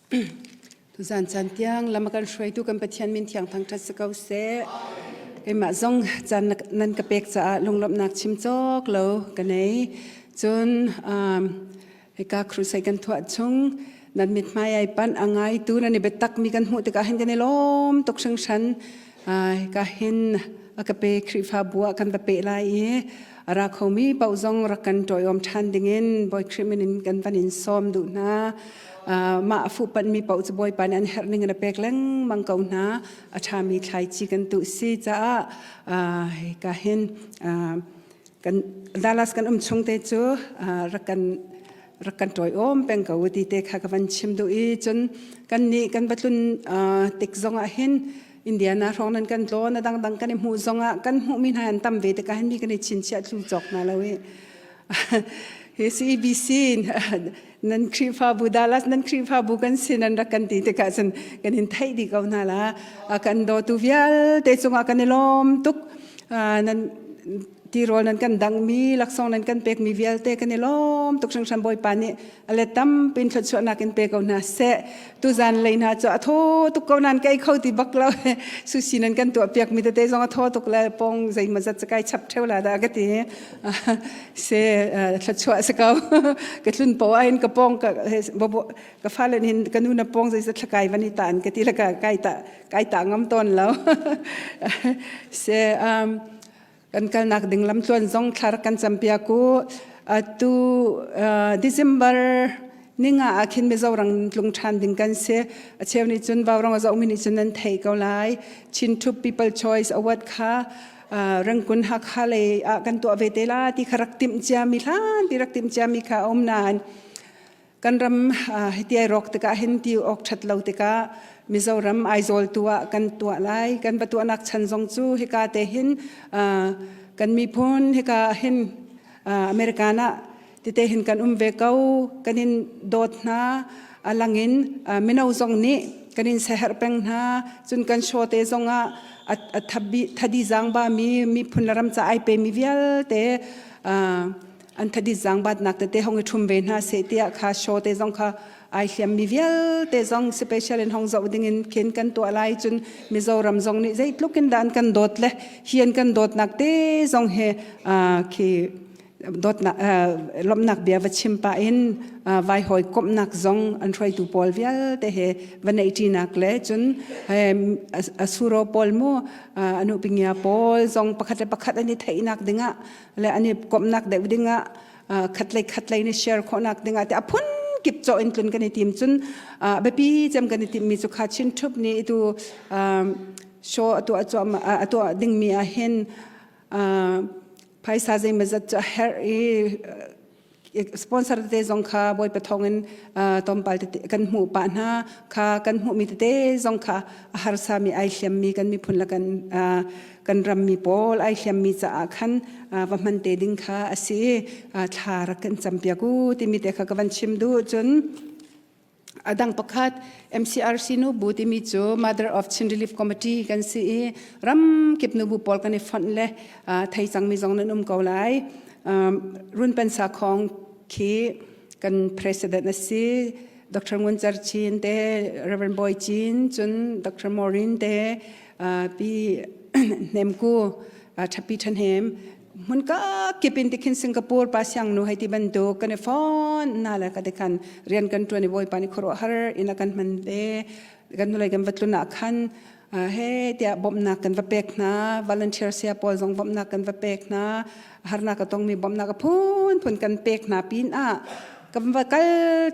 Tuzan caan tiang lam a kan hruaitu kan Pathian min thiang thangṭhat si ko seh. Keimah zong caan nan ka pek caah lunglawmhnak chim cawk lo ka nei. Cun um, hika crusade kan thuah chung nan mithmai ai panh a ngaitu nan i biatak mi kan hmuh tikah hin kan i lawm tuk hringhran. Hika hin a ka pe Khrihfabu ah kan va peh lai i a ra khomi paoh zong rak kan ṭawiawm ṭhan dingin Bawi Khrih min in kan van in sawm duh hna. Mah a fuhpanhmi paoh cu Bawipa nih an herh ning in a pek lengmang ko hna. A ṭhami thlaici kan tuh si caah hika hin kan Dallas kan um chung te cu rak kan rak kan ṭawiawm peng ko ti te kha ka van chim duh i cun kan nih kan va tlun tik zong ah hin Indiana hrawng nan kan tlawn a dangdang kan i hmuh zongah kan hmuhmi hna an tam ve tikah hin mi kan i chinchiah thlu cawk hna lo i hi CEBC nan Khrihfabu Dallas nan Khrihfabu kan si nan rak kan ti tikah cun kan in theih dih ko hna la kan dawtu vialte cungah kan i lawm tuk nan tirawl nan kan dangmi laksawng nan kan pekmi vialte kan i lawm tuk hringhran Bawipa nih a let tampin thluachuahnak in pe ko hna seh tuzan lei hna cu a thaw tuk ko nan kai kho ti bak lo sushi nan kan tuah piak mi tete zong a thaw tuk le pong zeimawzat zat kai chap theu la da ka ti se thluachuah si ko ka tlun po ain ka pong ka ka fale hin ka nu na pong zei zat thlakai van i ta an ka ti la ka kai ta kai ta ngam ton lo se um Kan kalnak ding lamtluan zong thlar kan campiak u. Atu December ninga ah khin Mizoram tlung ṭhan ding kan si. A cheu nih cun Vaurong a zohmi nih cun nan theih ko lai. Chin Thup People Choice Award kha Rangkun Hakha lei ah kan tuah ve te la ti kha rak timh ciami hlan ti rak timh ciami kha a um nain Kan ram hiti ai rawk tikah hin ti awk ṭhat lo tikah Mizoram Aizawl tu ah kan tuah lai. Kan va tuahnak chan zong cu hika te hin kan miphun hika hin American ah tite hin kan um ve ko. Kan in dawt hna a langin mino zong nih kan in seherh peng hna. Cun kan show te zong ah a thadi zangba mi miphun le ram ca ai pe mi vialte an thadit zaangbatnak tete hong i ṭhum ve hna seh tiah kha show te zong kha ai hliammi vialte zong special in hong zoh dingin khin kan tuah lai cun Mizoram zong nih zeitluk in dah an kan dawt le hi an kan dawtnak te zong he khi dawtnak lawmhnak bia va chim pah in vai hawi komhnak zong an hruaitu pawl vialte he va neih ṭinak le cun asuro pawl mu anu pingia pawl zong pakhat le pakhat an i theihnak dingah le an i komhnak deuh dingah khatlei khatlei ni share khawhnak dingah te a phun kip chaw in tlun kan i tim cun biapi cem kan i timmi cu kha chin thup ni itu show atu atu dingmi ah hin phaisa zeimazat cu a herh i sponsor tete zong kha Bawipa thawngin tlawmpal tete kan hmuh pah hna kha kan hmuhmi tete zong kha a harsami ai hliammi kan miphun le kan kan rammi pawl ai hliammi caah khan va hman te ding kha a si thla rak kan campiak u timi te kha ka van chim duh cun A dang pakhat MCRC nubu timi cu Mother of Chin Relief Committee kan si i ramkip nubu pawl kan i fonh le thei cangmi zong nan um ko lai. Runpen Sakhong khi kan president a si. Dr. Ngun Cer Chin te, Reverend Boy Chin, cun Dr. Maureen te, Pi Hnemku, Ṭhapi Ṭhahnem, hmun kakip in tikhin Singapore pa siang nu hei ti bantuk kan i phone na le ka tikhan rian kan ṭuan i Bawipa nih khuaruahhar in a kan hman ve kan hnulei kan va tlun ah khan he tiah bawmhnak kan va pek hna volunteer sia pawl zong bawmhnak kan va pek hna harnak a tongmi bawmhnak a phunphun kan pek hna pin ah kan va kal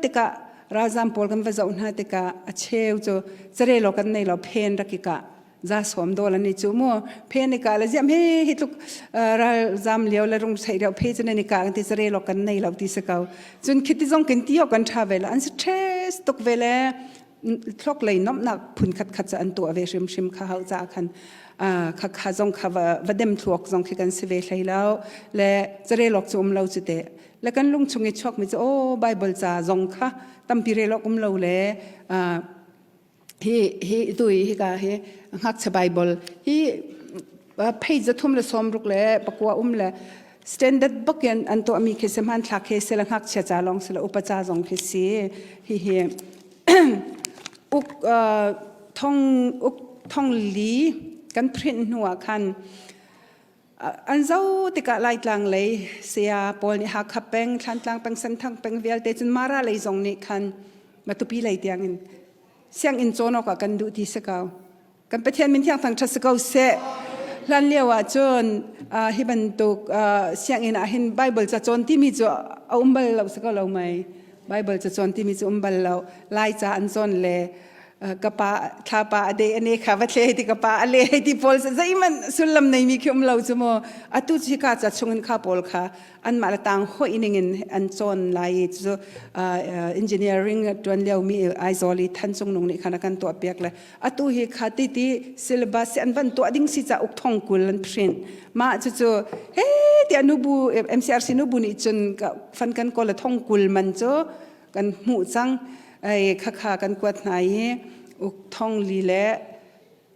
tikah ralzam pawl kan va zoh hna tikah a cheu cu carelo kan nei lo phen rak i kah za som dol ani chu mu phe ni ka la ziam he hi tluk ral zam lio le rung sei reu phe chun ni ka ti sare lo kan nei lo ti se kau chun khiti zong kin ti kan tha ve la an stress tuk ve le thlok lei nom nak phun khat khat cha an tu ave hrim hrim kha hau cha khan kha kha zong kha va dem thluak zong khi kan si ve hlei lo le chare lok chu um lo chu te le kan lung chung i chuak mi chu o bible cha zong kha tampi re lok um lo le Hi hi tu i hika hi ngakchia Bible hi page zathum le sawmruk le pakua um le standard bakin an tuahmi khi si hmanthlak khi si le ngakchia ca lawng si le upa ca zong khi si hi hi. Uk thong uk thong li kan print hnu ah khan an zo tikah Laitlang lei saya pawl nih Hakha peng, Thlantlang peng, Senthang peng vialte cun Mara lei zong nih khan Matupi lei tiangin sianginn cawn awkah kan duh ti si ko. Kan Pathian min thiang thangṭhat si ko seh. Hlan lio ah cun hi bantuk sianginn ah hin Bible ca cawn timi cu a um bal lo si ko lo mei. Bible ca cawn timi cu um bal lo. Lai ca an cawn le ka pa thlapa a de ane kha va thle ti ka pa a le ti pawl zeihmanh sullam neimi khi um lo cu mu atu cu hika ca chungin kha pawl kha anmah le tang hoih ningin an cawn lai i cu engineering tuan liomi Aizawl i Than Cung Nung nih khan a kan tuah piak le atu hi kha ti ti syllabus an van tuah ding si ca uk thong kul an print mah cu cu he tiah nubu MCRC nubu nih cun fan kan kawl thong kul man cu kan hmuh cang ai khakha kan kuat hna i uk thong li le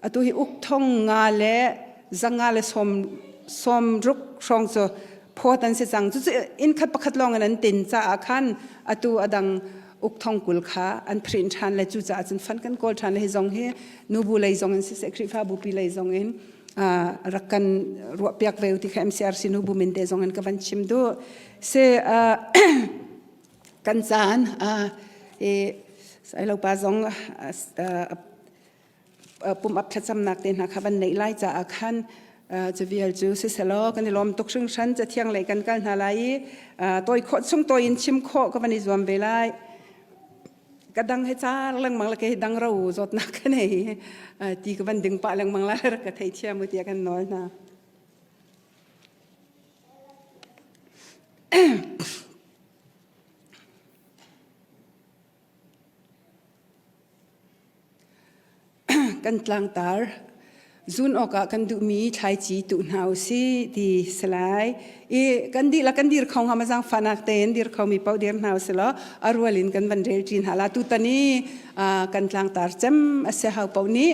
atu hi uk thong nga le zanga le som som ruk hrawng cu phawt an si cang cucu inn khat pakhat lawng in an tin caah khan atu adang uk thong kul kha an print ṭhan le cucaah cun fund kan kawl ṭhan le hi zong hi nubu lei zong in siseh Khrihfabu pi lei zong in rak kan ruahpiak ve ti kha MCRC nubu min te zong in ka van chim duh se kan caan i sailopa zong pum ap thlacamnak te hna kha van neih lai caah khan cu vial cu siselaw kan i lawm tuk hringhran cathiang lei kan kal hna lai i tawi khawh chung tawi in chim khawh ka van i zuam ve lai ka dang he car lengmang le ke dang ro zawtnak ka nei ti ka van ding pah lengmang lai rak ka thei thiam u tiah kan nawl hna Kan tlangtar zun awkah kan duhmi thlaici tuh hna u sih ti si lai. I kan dihlak kan dir kho hnga ma zaangfahnak tein dir khomi paoh dir hna u sih law a rual in kan van rel ṭi hna la. Tutan i kan tlangtar cem a si hau paoh nih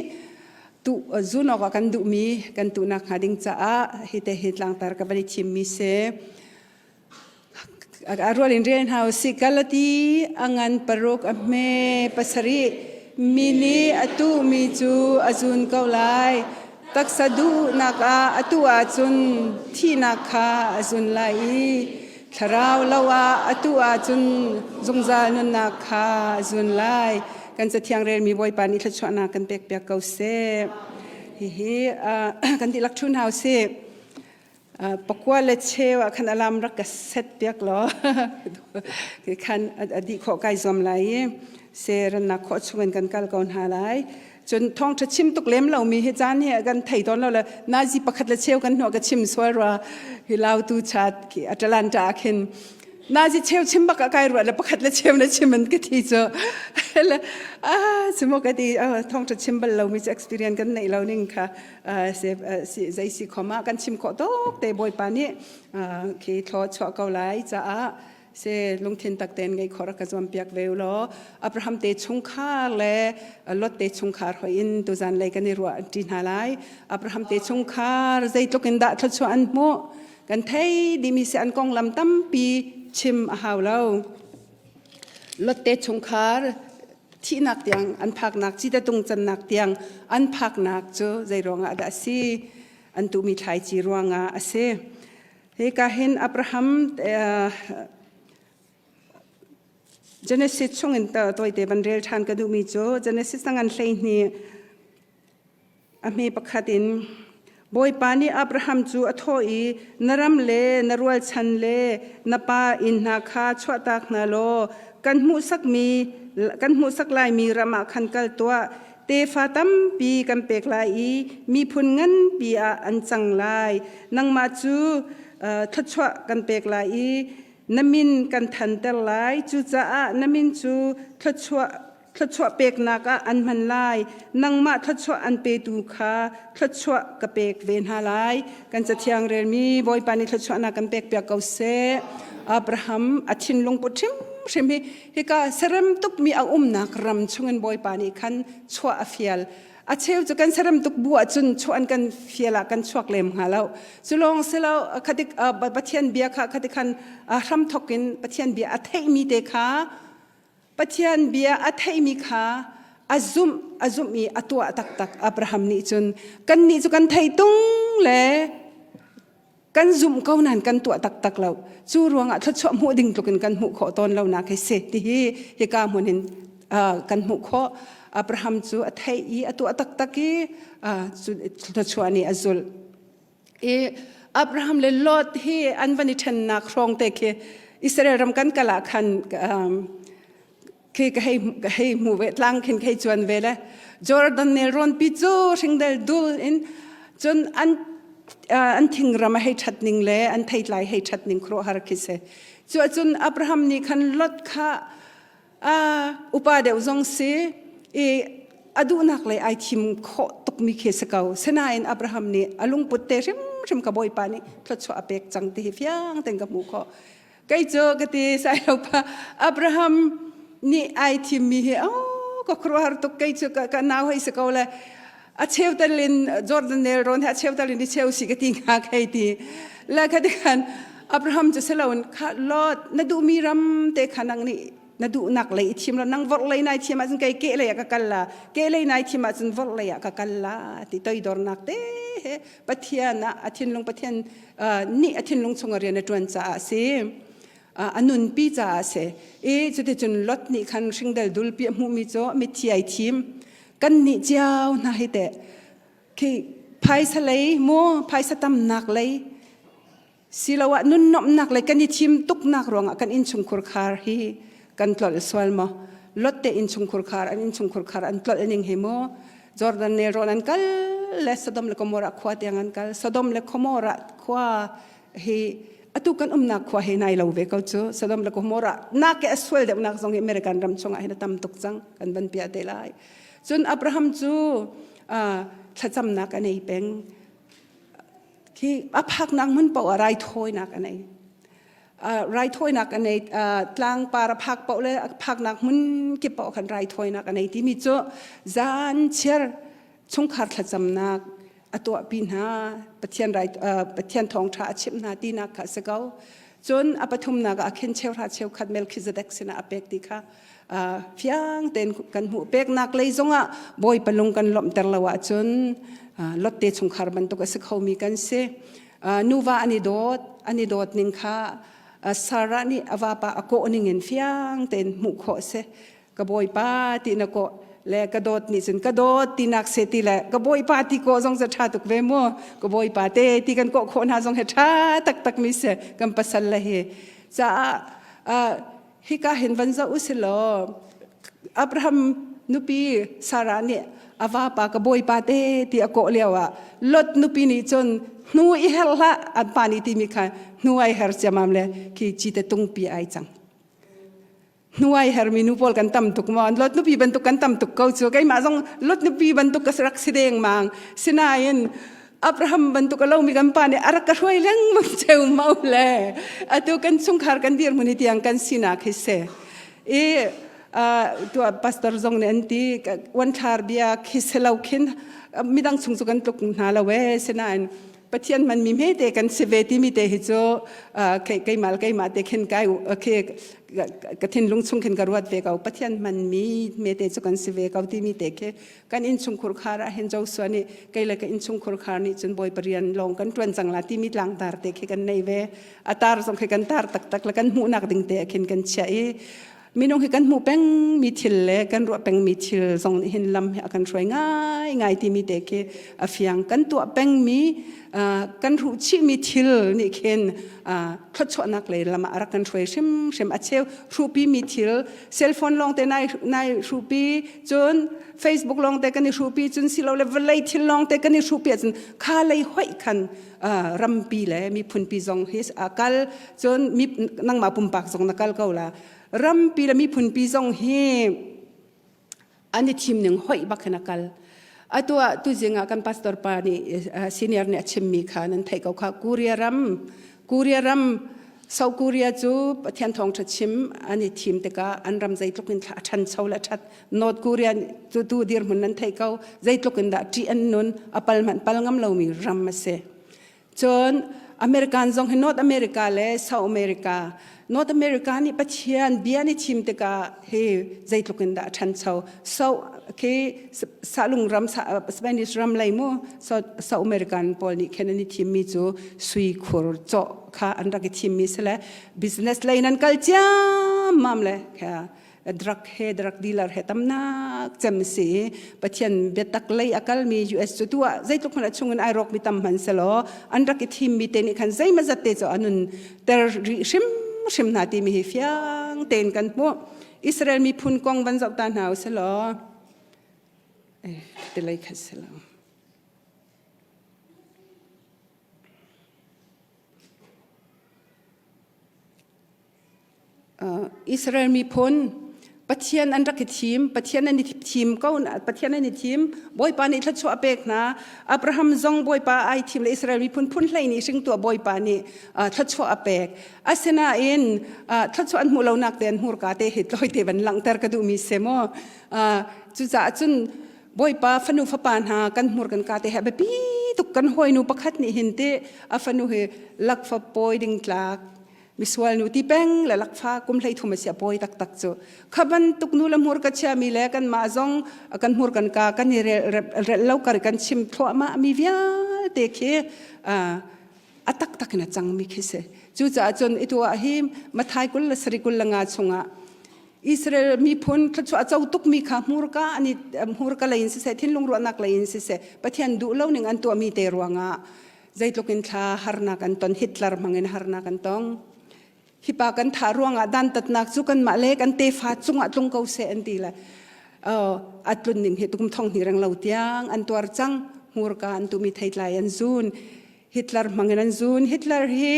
tuh zun awkah kan duhmi kan tuhnak hnga ding caah hi te hi tlangtar ka van i thimmi si. A rual in rel hna usih. Galati a ngan paruk a hme pasarih mi nih a tuhmi cu a zun ko lai. Taksa duhnak ah a tuh ahcun thihnak kha a zun lai i thlarau lo ah a tuh ahcun zungzal nunnak kha a zun lai. Kan cathiang relmi Bawipa nih thluachuahnak kan pekpiak ko seh. Hihi kan dihlak ṭhu hna usih. Pakua le cheu ah khan alarm rak ka set piak law khan a dih khawh kai zuam lai i serannak khawh chungin kan kal ko hna lai. Cun thawngṭha chim tuk lem lomi hi caan hi kan thei tawn lo le nazi pakhat le cheu kan hnawh ka chim sual rua hi lautu chat khi Atalanta ah khin nazi cheu chim bak ah kai ruah le pakhat le cheu na chim an ka thi cu ah simo ka ti thawngṭha chim bal lomi cu experience kan neih lo ning kha zei si khom ah kan chim khawh tuk te Bawipa nih khi thlaw chuah ko lai caah se lungthin tak tein ngei khor ka zuam piak ve law Abraham te chungkhar le Lot te chungkhar hoi in tuzan lei kan i ruah ṭi hna lai Abraham te chungkhar zeitluk in dah thluachuah an hmuh kan thei dimi si an konglam tampi chim a hau lo Lot te chungkhar thihnak tiang an phaknak citatung cannak tiang an phaknak cu zei ruangah dah a si an tuhmi thlaici ruangah a si hika hin Abraham Genesis chungin tawite van rel ṭhan ka duhmi cu Genesis ngan 12 A hme pakhat in Bawipa nih Abraham cu a thawh i na ram le na rualchan le na pa inn hna kha chuahtak hna law kan hmuhsakmi kan hmuhsak laimi ram ah khan kal tuah. Tefa tampi kan pek lai i miphun nganpi ah an cang lai. Nangmah cu thluachuah kan pek lai i na min kan thanter lai. Cucaah na min cu thluachuah thluachuah peknak ah an hman lai. Nangmah thluachuah an petu kha thluachuah ka pek ve hna lai. Kan cathiang relmi Bawipa nih thluachuahnak kan pekpiak ko seh. Abraham a thinlung put hrimhrim hi hika serem tukmi a umnak ram chungin Bawipa nih khan chuah a fial. A cheu cu kan serem tuk bu ahcun chuah an kan fial ah kan chuak lem hnga lo. Cu lawng si lo khatik Pathian bia kha khatik khan hram thok in Pathian bia a theihmi te kha Pathian bia a theihmi kha A zumh a zumh i a tuah taktak Abraham nih cun kan nih cu kan thei tung le kan zumh ko nain kan tuah taktak lo. Cu ruangah thluachuah hmuh ding tluk in kan hmuh khawh tawn lo nak hi si ti hi hika hmun hin kan hmuh khawh. Abraham cu a theih i a tuah taktak i thluachuah nih a zulh. I Abraham le Lot hi an van i ṭhennak hrawng te khi Israel ram kan kal ah khan khi ka hei ka hei hmu ve tlang khin ka hei cuan ve le Jordan nelrawn pi cu hringdel dul in cun an an thingram a hei ṭhat ning le an theitlai hei ṭhat ning khuaruahhar khi si. Cu ahcun Abraham nih khan Lot kha upa deuh zong si i a duhnak lei ai thim khawh tukmi khi si ko. Sinain Abraham nih a lungput te hrimhrim ka Bawipa nih thluachuah a pek cang ti hi fiang tein ka hmuh khawh. Kei cu ka ti sailopa Abraham nih ai thimmi hi oh ka khuaruahhar tuk kei cu ka nau hei si ko le a cheu talin Jordan nelrawn he a cheu talin i cheu si ka ti hnga khei ti le kha tikhan Abraham cu siloin kha Lot na duhmi ram te kha nang nih na duhnak lei i thim lo nang vorh lei nai thim ahcun kei ke lei ah ka kal la ke lei nai thim ahcun vorh lei ah ka kal la ti toidornak te he Pathian ah a thinlung Pathian nih a thinlung chung a rian a ṭuan caah a si a nunpi caah a si i cuticun Lot nih khan hringdel dulpi a hmuhmi cu mithi ai thim kan nih cio hna hi teh khi phaisa lei mu phaisa tamnak lei siloah nunnuamhnak lei kan i thim tuknak ruangah kan innchungkhur khar hi kan tlolh sual maw Lot te innchungkhur khar an innchungkhur khar an tlolh ning hi mu Jordan nelrawn an kal le Sodom le Gomorrah khua tiang an kal Sodom le Gomorrah khua hi atu kan umnak khua he nai lo ve ko cu Sodom le Gomorrah nak ke a sual deuhnak zong hi American ram chungah hin a tam tuk cang kan van piah te lai cun Abraham cu thlacamnak a nei peng khi a phaknak hmun paoh ah raithawinak a nei raithawinak a nei tlangpar a phak paoh le a phaknak hmun kip paoh khan raithawinak a nei timi cu zan chiar chungkhar thlacamnak a tuahpi hna Pathian rai Pathian thawngṭha a chimh hna tinak kha a si ko cun a pathumnak ah khin cheuhra cheukhat Melchizedek sinah a pek ti kha fiang tein kan hmuh peknak lei zongah Bawipa lung kan lawmhter lo ahcun lotte chungkhar bantuk a si khomi kan si nuva an i dawt an i dawt ning kha Sarah nih a vapa a kawh ning in fiang tein hmuh khawh a si ka bawipa ti na kawh le ka dawt nih cun ka dawt tinak se ti le ka bawipa ti kawh zong cu ṭha tuk ve mu ka bawipa te ti kan kawh khawh hna zong hi ṭha taktak mi si kan pasal le hi caah hika hin van zoh usi law Abraham nupi Sarah nih a vapa ka bawipa te ti a kawh lio ah Lot nupi nih cun hnu i her hlah an pa nih timi kha hnu ai her ciamam le khi cite tungpi ai cang hnuai hermi nu pawl kan tam tuk maw lot nupi bantuk kan tam tuk ko cu keimah zong lot nupi bantuk ka rak si deng mang sinain Abraham bantuk a lomi kan pa nih a rak ka hruai lengmang cheu mau le atu kan chungkhar kan dirhmun hi tiang kan sinak hi se i tua pastor zong nih an ti uanthlar bia khi selo khin midang chung cu kan tluk hna lo e sinain Pathian hmanmi hmete kan si ve timi te hi cu keimah keimah te khin kai ka thinlung chung khin ka ruat ve ko Pathian hmanmi hmete cu kan si ve ko timi te khi kan innchungkhur khar ah hin Joshua nih kei le ka innchungkhur khar nih cun Bawipa rian lawng kan ṭuan cang la timi tlangtar te khi kan nei ve a tar zong khi kan tar taktak le kan hmuhnak ding te khin kan chiah i minung hi kan hmuh pengmi thil le kan ruah pengmi thil zong nih hin lam hi a kan hruai ngaingai timi te khi a fiang kan tuah pengmi kan hruh chihmi thil nih khin thluachuahnak lei lam ah a rak kan hruai hrimhrim a cheu hruhpimi thil cell phone lawng te nai nai hruhpi cun Facebook lawng te kan i hruhpi cun silole vawlei thil lawng te kan i hruhpi ahcun kha lei hoih khan rampi le miphunpi zong hi a kal cun nangmah pumpak zong na kal ko la rampi le miphunpi zong hi an i thim ning hoih bak hin a kal atu ah tuzing ah kan pastor pa nih senior nih a chimmi kha nan theih ko kha Korea ram Korea ram South Korea cu Pathian thawngṭha chim an i thim tikah an ram zeitluk in a ṭhancho le a ṭhat North Korea cu tu dirhmun nan theih ko zeitluk in dah ṭih an nun a pal hmanh pal ngam lomi ram a si Cun American zong hi North America le South America. North America nih Pathian bia ni thim tikah hi zeitluk in dah a ṭhancho. So khi Salung ram Spanish ram lei mu South American pawl nih khin an i thimmi cu sui khur cawh kha an rak i thimmi si le business lei nan kal ciammam le kha drug he drug dealer he tamnak cem si Pathian biatak lei a kalmi US cu tu ah zeitluk hmanh a chungin ai rawkmi tam hman selaw an rak i thimmi te nih khan zeimazat te cu anun ter rih hrim hrim hna timi hi fiang tein kan hmuh Israel miphun kong van zoh ta hna uselaw eh tilei khat selaw Israel miphun Pathian an rak i thim, Pathian an i thim ko, Pathian an i thim, Bawipa nih thluachuah a pek hna. Abraham zong Bawipa ai thim le Israel miphun phun hlei nih hringtu Bawipa nih thluachuah a pek. Asinain thluachuah an hmuh lonak te an hmurka te hi tlawite van langhter ka duhmi si mu. Cucaah cun Bawipa fanu fapa hna kan hmur kan ka te he biapi tuk kan hawinu pakhat nih hin te a fanu hi lakfa pawi ding tlak misual nu ti peng le lakfa kum hlei thum a si a pawi taktak cu kha bantuk nu le hmur ka chiami le kan mah zong kan hmur kan ka kan i rel lo kar kan chim thluahmah mi vialte khi a taktak in a cangmi khi si cucaah cun itu ah hi Mathai kul le sari kul le nga chungah Israel miphun thluachuah a co tukmi kha hmurka an i hmurka lei in siseh thinlung ruahnak lei in siseh Pathian duh lo ning an tuahmi te ruangah Zeitluk in thla harnak an ton Hitler hmangin harnak an tong. Hi pa kan thah ruangah dantatnak cu kanmah le kan tefa cungah tlung ko seh an ti le a tlun ning hi tum thong hnih reng lo tiang an tuar cang hmurka an tumi theitlai an zun Hitler hmangin an zun Hitler hi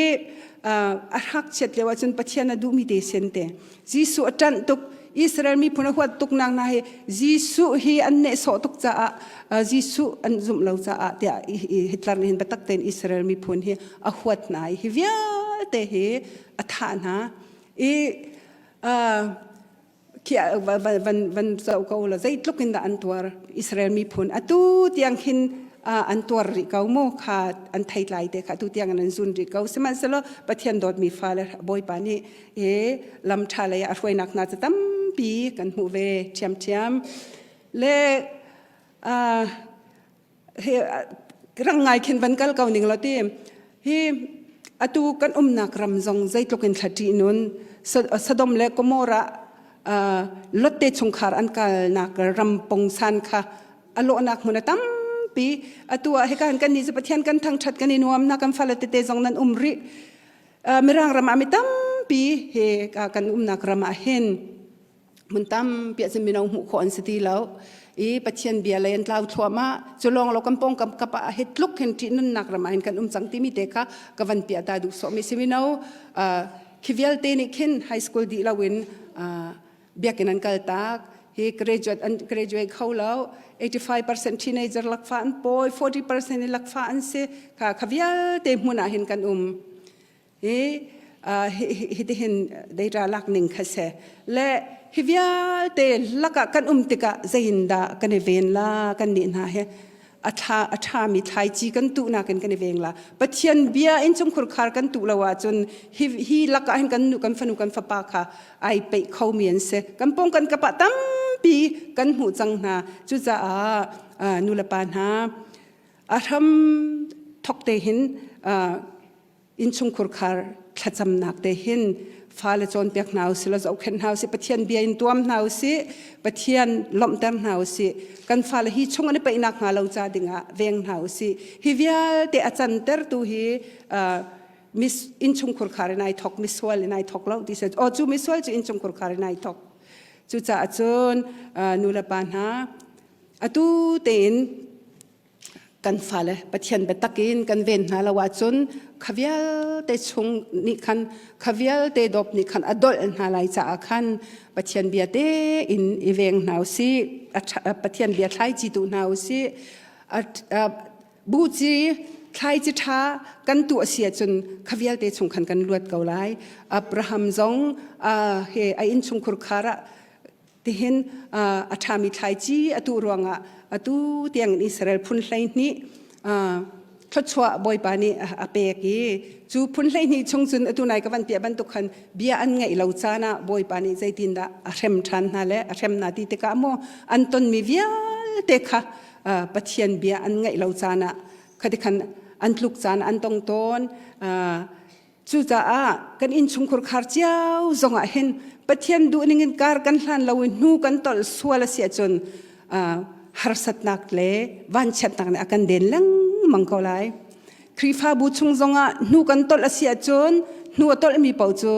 a hrak chiat lio ahcun Pathian a duhmi te sen te Jesuh a ṭanh tuk. Israel miphun a huat tuk nak hna hi Jesuh hi an nehsawh tuk caah Jesuh an zumh lo caah tiah Hitler nih hin biatak tein Israel miphun hi a huat hna i hi vialte hi a thah hna. I khi van van zoh ko la zeitluk in dah an tuar Israel miphun atu tiang khin an tuar rih ko mu kha an theitlai te kha atu tiang an zun rih ko sihmanhsehlaw Pathian dawtmi fale Bawipa nih i lam ṭha lei ah a hruainak hna cu tampi kan hmuh ve ṭhiamṭhiam le hi rang ngai khin van kal ko ning law ti hi atu kan umnak ram zong zeitluk in thla ṭih nun Sodom le Gomorrah Lotte chungkhar an kalnak ram pongsan kha a lawhnak hmun a tampi atu ah hika kan ni cu Pathian kan thangṭhat kan i nuam na kan fale tete zong nan um rih Mirang ram ah mi tampi he kan umnak ram ah hin hmun tampi ah cun mino hmuh khawh an si ti lo i Pathian bia lei an tlau thluahmah cu lawng lo kan pawngkam kap ah hi tluk hin ṭih nunnak ram ah hin kan um cang timi te kha ka van piah ta duh sawh mi si mino khi vialte nih khin high school dih loin biakinn an kal tak hi graduate an graduate kho lo 85% teenager lakfa an pawi 40% in lakfa an si kha kha vialte hmun ah hin kan um hi hitihin data lak ning kha se le hi vialte lakah kan um tikah zeiindah kan i ven la kan nih hna hi a ṭha a ṭhami thlaici kan tuhnak in kan i veng la Pathian bia in chungkhur khar kan tuh lo ahcun hi hi lakah hin kan nu kan fanu kan fapa kha ai peih khomi an si kan pong kan kapa tampi kan hmuh cang hna cucaah nu le pa hna a hram thok te hin innchungkhur khar thlacamnak te hin fale cawnpiak hna usih law zohkhenh hna usih Pathian bia in tuam hna usih Pathian lawmhter hna usih kan fale hi chung an i peihnak hnga lo ca dingah veng hna usih hi vialte a cantertu hi mis innchungkhur khar in ai thok misual in ai thok lo ti se o cu misual cu innchungkhur khar in ai thok cucaah cun nu le pa hna atu tein kan fale Pathian biatak in kan ven hna lo ahcun kha vialte chung nih khan kha vialte dawp nih khan a dolh hna lai caah khan Pathian bia te in i veng hna usih Pathian bia thlaici tu hna usih buci thlaici ṭha kan tuah a si ahcun kha vialte chung khan kan luat ko lai Abraham zong he a innchungkhur khar ah Tihin a ṭhami thlaici a tuh ruangah atu tiangin Israel phun 12. thluachuah Bawipa nih a pek i cu phun 12 chung cun atu nai ka van piah bantuk khan bia an ngaih lo caan ah Bawipa nih zeitindah a hrem ṭhan hna le a hrem hna ti tikah maw an tonmi vialte kha Pathian bia an ngaih lo caan ah khati khan an tluk caan an tong tawn. Cucaah kan innchungkhur khar cio zongah hin Pathian duhning in kar kan hlan lo i hnu kan tolh sual a si ahcun harsatnak le vanchiatnak nih a kan den lengmang ko lai. Khrihfabu chung zongah hnu kan tolh a si ahcun hnu a tolhmi paoh cu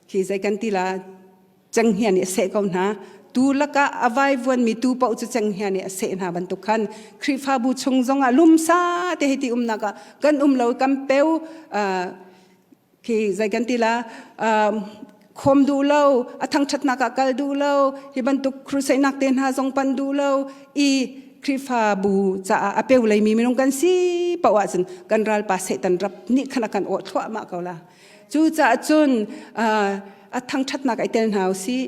khi zei kan ti la cenghngia nih a seh ko hna. Tu lakah a vaivuanmi tu paoh cu cenghngia nih a seh hna bantuk khan Khrihfabu chung zongah lumsa te hei ti umnak ah kan um lo kan peu khi zei kan ti la khom duh lo a thangṭhatnak ah kal duh lo hi bantuk crusade nak te hna zong pan duh lo i Khrihfabu caah a peu leimi minung kan si paoh ahcun kan ralpa Satan rap nih khan a kan awh thluahmah ko la. Cucaah cun a thangṭhatnak ai tel hna usih.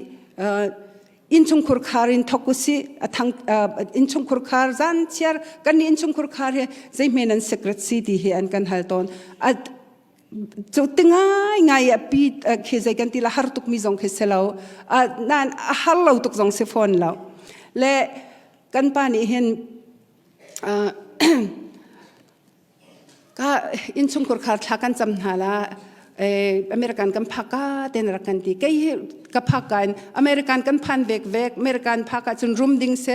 Innchungkhur khar in thok usih. A thang innchungkhur khar zan chiar kan nih innchungkhur khar hi zeihme nan secret si ti hi an kan hal tawn. Cu ti ngai ngai a pi khi zei kan ti la har tuk mi zong khi si lo. Nan a har lo tuk zong si fawn lo. Le kan pa nih hin Ka innchungkhur khar thla kan cam hna la American kan phak ka ten rak kan ti kei hi ka phak ka in American kan phan vek vek American phak ah cun rum ding se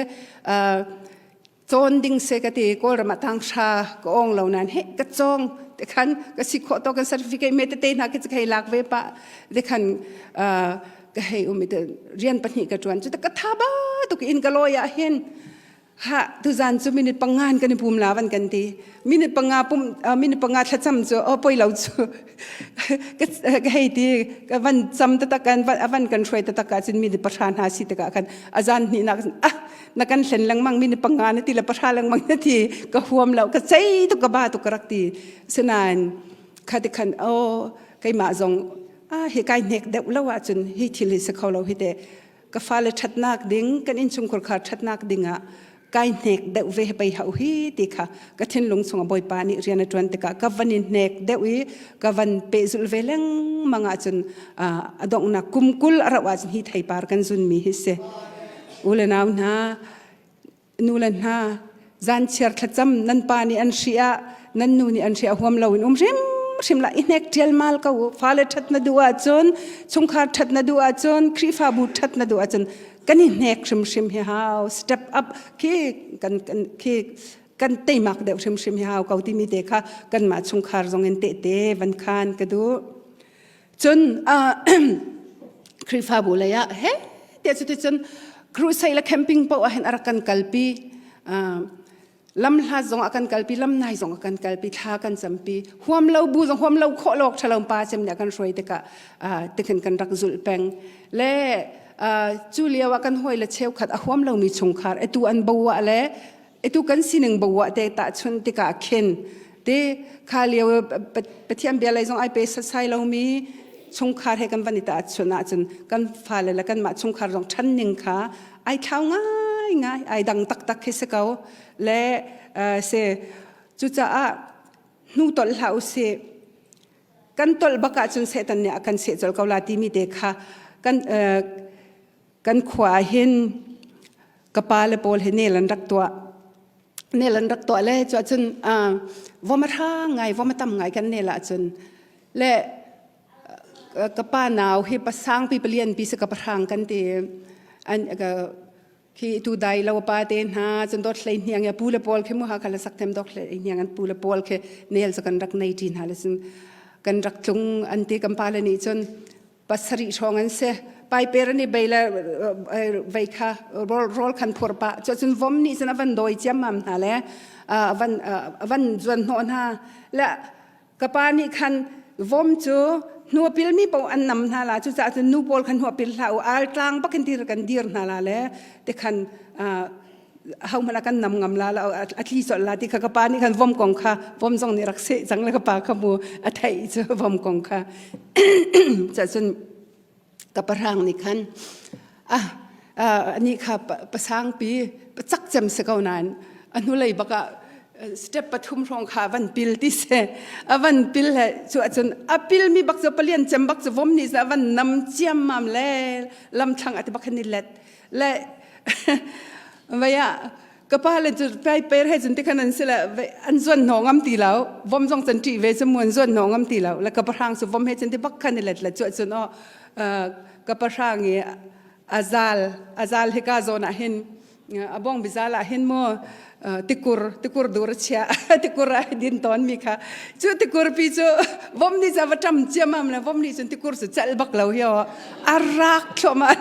cawn ding se ka ti Kawlram ah tang hra ka ong lo nan he ka cawng te khan ka si khawh to kan certificate me tete hna khi hei lak ve pa te khan ka hei um i rian pahnih ka tuan cu ka tha ba tuk in ka lawi ah hin Ha tuzan cu minute panga in kan i pum la van kan ti. Minute panga pum minute panga thlacam cu o poi lo cu ka hei ti ka van cam tatak kan van kan hruai tatak ah cun minute pahra hna si tikah khan azan hnih nak ah na kan hlen lengmang minute panga na ti le pahra lengmang na ti ka huam lo ka cei tuk ka ba tuk ka rak ti sinain khati khan o keimah zong ah hi kai hnek deuh lo ahcun hi thil hi si kho lo hi te Ka fale ṭhatnak ding, kan innchungkhar kha ṭhatnak dingah kai hnek deuh ve pei hau hi ti kha ka thinlung chungah Bawipa nih rian a ṭuan tikah ka van i hnek deuh i ka van pehzulh ve lengmang ahcun a donghnak kum 20 a rauh ahcun hi theipar kan zunmi hi si. U le nau hna, nu le hna zanchiar thlacam nan pa nih an hri ah nan nu nih an hri ah huam lo in um hrim hrim la i hnek ṭialmal ko u fale ṭhat na duh ahcun chungkhar ṭhat na duh ahcun Khrihfabu ṭhat na duh ahcun kan i hnek hrimhrim hi hau step up khi kan kan khi kan teimak deuh hrimhrim hi hau ko timi te kha kanmah chungkhar zong in tehte van khan ka duh Cun Khrihfabu lei ah he tiah cuticun crusade le camping paoh ah hin a rak kan kalpi. Lam hlat zong a kan kalpi, lam nai zong a kan kalpi, thla kan campi. Huam lo bu zong huam lo khawh lawk ṭhalo pa cem nih a kan hruai tikah tikhin kan rak zulh peng. Le cu lio ah kan hawi le cheukhat a huam lomi chungkhar atu an bo ah le Atu kan sining bawa te tahchun tikah khin te kha lio Pathian bia lei zong ai pe sasai lomi chungkhar he kan van i tahchun ahcun kan fale le kanmah chungkhar zong ṭhan ning kha ai thlau ngai ngai ai dang taktak khi si ko le se cucaah hnu tolh hlah usih kan tolh bak ahcun Satan nih a kan seh colh ko la timi te kha kan Kan khua ah hin ka pa le pawl hi nel an rak tuah. Nel an rak tuah le cu ahcun vom a hra ngai, vom a tam ngai kan nel ahcun le ka pa nau hi pasangpi palian pi si ka pahrang kan ti an khi tu dai lo pa te hna cun dot hlei hniang ya pu le pawl khi mu ha khala sak them dot hlei hniang an pu le pawl khi nel cu kan rak nei ṭi hna le cun kan rak tlung an ti kan pa le nih cun pasarih hrawng an si paiper an i bei le vei kha rawl khan phur pah cun vom nih cun a van dawi ciammam hna le a van a van zuan hnawh hna le ka pa nih khan vom cu hnu pilmi paoh an nam hna la cucaah cun nu pawl khan hnu pil hlah u al tlang bakin dir kan dir hna la le te khan hohmanh a kan nam ngam la la a tli colh la ti kha ka pa nih khan vom kong kha vom zong nih rak seh cang le ka pa kha mu a theih cu vom kong kha cun ka pahrang nih khan ah ani kha pasangpi pacak cem si ko nain a hnulei bak ah. Step pathum hrawng kha van pil ti se. A van pil he cu ahcun a pil mi bak cu palian cem bak cu vom nih a van nam ciammam le lamthlang ati bak hin i let. Le vei ah ka pa le cu pai per he cun tikhan an si le an zuan hno ngam ti lo vom zong can ṭih ve cu mu an zuan hno ngam ti lo le ka pahrang cu vom he cun ti bak khan i let le cu cun aw ka pahrang i azal azal hika zawn ah hin a bong bizal ah hin mu tikur tikur dur a chia tikur a din tawn mi kha cu tikur pi cu vom nih ca va ṭam ciamam le vom nih cun tikur cu celh bak lo hi aw a rak thluahmah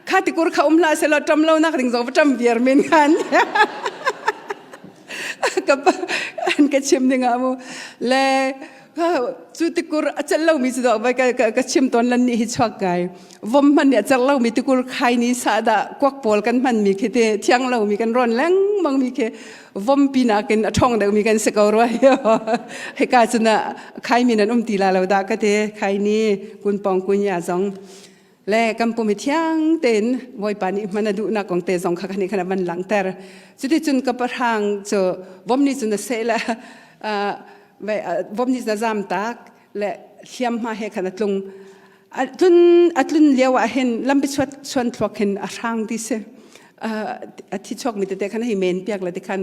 kha tikur kha um hlah selaw ṭam lo nak ding zong va ṭam viar men khan ka an ka chim ding ah mu le cu tikur a celh lomi cu dawh vai ka chim tawn lan nih hi chuak kai vom hman nih a celh lomi tikur khai ni sa dah kuak pawl kan hman mi khi te thiang lomi kan rawn lengmang mi khi vom pi nakin a ṭhawng deuhmi kan si ko rua hika cun khai mi nan um ti la lo dah ka ti khai ni kun pong kun ya zong le kan pum hi thiang tein Bawipa nih hman a duhnak kong te zong kha kan kan van langhter cuti cun ka pahrang cu vom nih cun a seh le vom nih cun a zam tak le hliamhma he khan a tlung a tlun lio ah hin lampi chuat chuan thluak hin a hrang ti si a thi chuak mi tete khan hei men piak le tikhan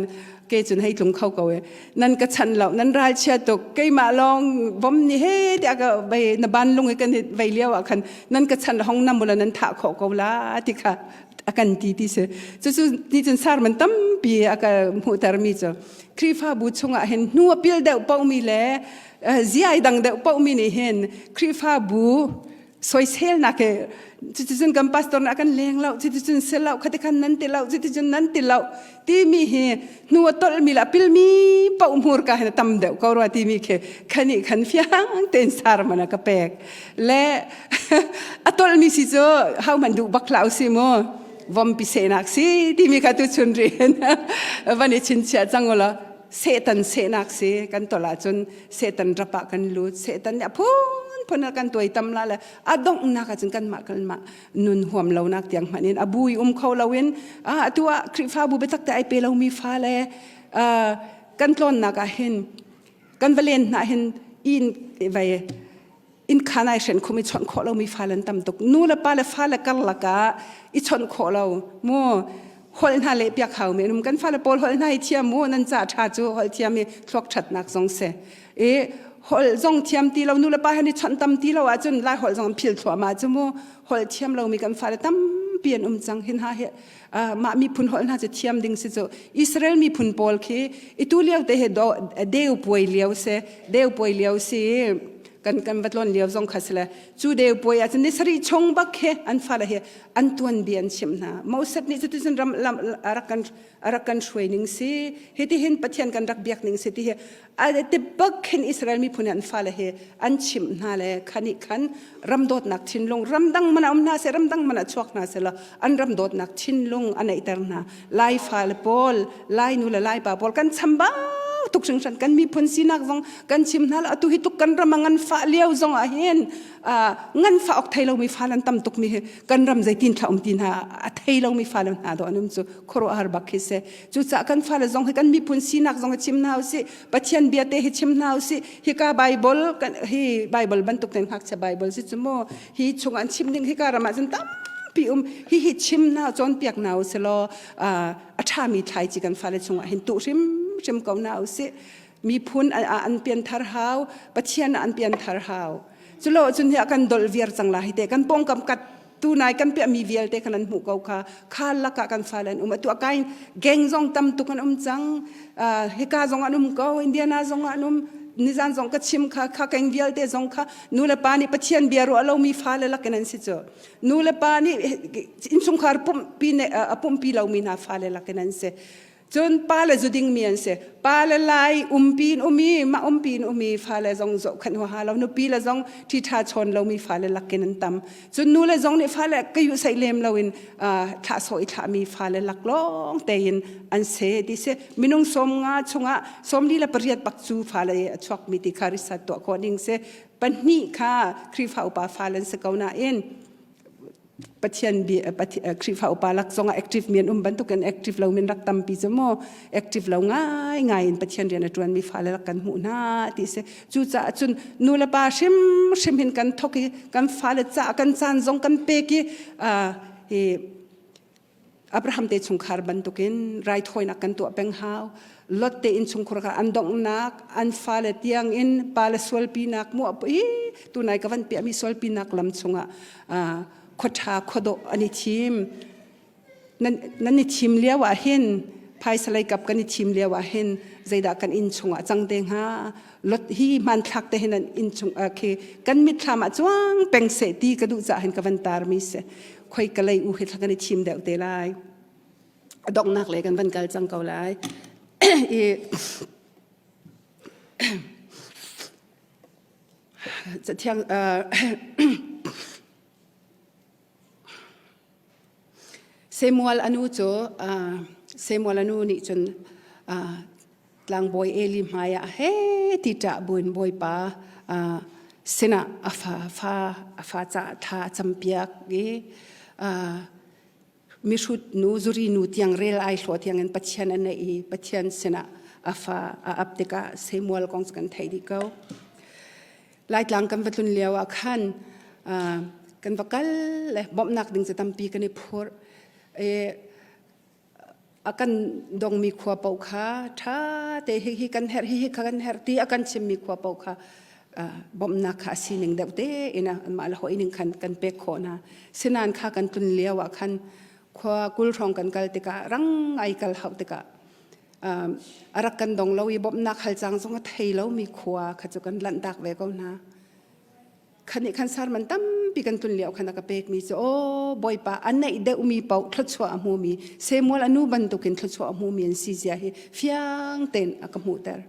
ke cun hei tlung kho ko e nan ka chan lo nan ral chia tuk keimah lawng bom ni he tiah ka vei na ban lung i kan vei lio ah khan nan ka chan hong nam mula nan thah khawh ko la ti kha a kan ti ti si cucu ni cun sarman tampi a ka hmuhter mi cu Khrihfabu chungah hin hnu a pil deuh paohmi le ziai dang deuh paohmi nih hin Khrihfabu soiselnak he cuticun kan pastor nih a kan leng lo cuticun sel lo khati khan nan ti lo cuticun nan ti lo timi hi hnu a tolhmi le a pilmi paoh hmurka hin a tam deuh ko rua timi khi khani khan fiang tein sarman a ka pek le a tolhmi si cu ho hmanh duh bak hlah usih mu vompi sehnak si timi kha tu chun rian van i chinchiah cang u law Satan sehnak si kan tol ahcun Satan rap ah kan lut Satan nih a phunphun a kan tuaitam la le a donghnak ahcun kanmah kanmah nun huam lonak tiang hmanh in a bu i um kho loin atu ah Khrihfabu biatak te ai pe lomi fale kan tlawnnak ah hin kan va len hna hin inn vai inn khan ai hren khum i chawnh khawh lomi fale an tam tuk nu le pa le fale karlak ah i chawnh khawh lo mu holh hna le piak hau men um kan fale pawl holh hna hi thiam mu nan ca tha cu holh thiam i thluak thatnak zong se i holh zong thiam ti lo nu le pa han i chawnh tam ti lo ahcun lai holh zong an phil thluahmah cu mu holh thiam lomi kan fale tampi an um cang hin ha hi mah miphun holh hna cu thiam ding si cu Israel miphun pawl khi itu lio te he deu puai lio se deu puai lio si kan kan va tlawn lio zong kha si le cu deu puai ah cun ni sarih chung bak he an fale he an tuan bia an chimh hna Moses nih cuticun ram lam a rak kan a rak kan hruai ning si hiti hin Pathian kan rak biak ning si ti hi a ti bak khin Israel miphun an fale he an chimh hna le khani khan ram dawtnak thinlung ramdang man a um hna se ramdang man a chuak hna se law an ram dawtnak thinlung a neihter hna Lai fale pawl Lai nu le Lai pa pawl kan chambau tuk hringhran kan miphun sinak zong kan chim hna lo atu hi tuk kan ram a ngan fah lio zong ah hin ngan fah ok thei lomi fal an tam tuk mi hi kan ram zeitin thla um ti hna a thei lomi fale hna do an um cu khuaruahhar bak khi se cucaah kan fale zong hi kan miphun sinak zong hi chim hna usih Pathian bia te hi chim hna usih hika Bible kan hi Bible bantuk ten ngakchia Bible si cu mu hi chung an chim ding hika ram ah cun tampi um hi hi chim hna cawnpiak hna usih law a ṭhami thlaici kan fale chungah hin tuh hrimhrim ko hna usih miphun an pianthar hau Pathian an pianthar hau culo cun hi a kan dolh viar cang la hi te kan pawngkam kat tu nai kan piahmi vialte khan an hmuh ko kha kha lakah kan fale an um atu akai geng zong tam tuk an um cang hika zong an um ko Indiana zong an um nizan zong ka chim kha kha keng vialte zong kha nu le pa nih Pathian bia ruah lomi fale lakin an si cu nu le pa nih innchungkhar pumpi ne a pumpi lomi hna fale lakin an si Cun pale zu dingmi an si. Pale lai umpi in umi, mah umpi in umi fale zong zohkhenh huaha lo, nupi le zong ṭhiṭha chawn lomi fale lakin an tam. Cun nu le zong nih fale ka yu saih lem loin thlah sawh i thlahmi fale lak lawng tein an se ti si. Minung 50 chungah 48 bak cu fale a chuakmi ti kha risat tuah khawh ding si. Pahnih kha Khrihfa upa fale an si ko nain. Pathian bi Khrihfa upa lak zongah active mi an um bantukin active lo min rak tampi cu mu active lo ngai ngai in Pathian rian a ṭuan mi fale rak kan hmuh hna ti si. Cucaah cun nu le pa hrim hrim hin kan thok i kan fale ca kan caan zong kan pek i hi Abraham te chungkhar bantukin raithawinak kan tuah peng hau. Lot te innchungkhar kha an donghnak, an fale tiang in pale sualpinak muah hi tunai ka van piahmi sualpinak lam chungah khua ṭha khua dawh an i thim. Nan, nan i thim lio ah hin phaisa lei kap kan i thim lio ah hin zeidah kan inn chungah cang te hnga lot hi hmanthlak te hin an inn chung khi kan mitthlam ah cuang peng seh ti ka duh caah hin ka van tar mi si khoi ka lei u hi thla kan i thim deuh te lai a donghnak le kan van kal cang ko lai i cathiang Samuel anu cu Samuel anu nih cun tlangbawi Eli hmaiah he ti ṭah buin Bawipa sinah a fa fa a fa caah thla a campiak i mihrut nu zuri nu tiang rel ai hlawh tiangin Pathian a neih i Pathian sinah a fa a ap tikah Samuel kong cu kan theih dih ko. Laitlang kan va tlun lio ah khan kan va kal le bawmhnak ding cu tampi kan i phurh. I a kan dongmi khua paoh kha ṭha te hihi kan herh hihi kha kan herh ti a kan chimmi khua paoh kha bawmhnak kha a sining deuh te in anmah le hawi ning khan kan pek khawh hna. Sinain kha kan tlun lio ah khan khua 20 hrawng kan kal tikah rang ai kal hauh tikah a rak kan dong lo i bawmhnak hal cang zong a thei lomi khua kha cu kan lanhtak ve ko hna. Khan nih khan sarman tampi kan tlun lio khan a ka pekmi cu aw Bawipa a neih deuhmi paoh thluachuah a hmumi Samuel a nu bantukin thluachuah a hmumi an si zia hi fiang tein a ka hmuhter.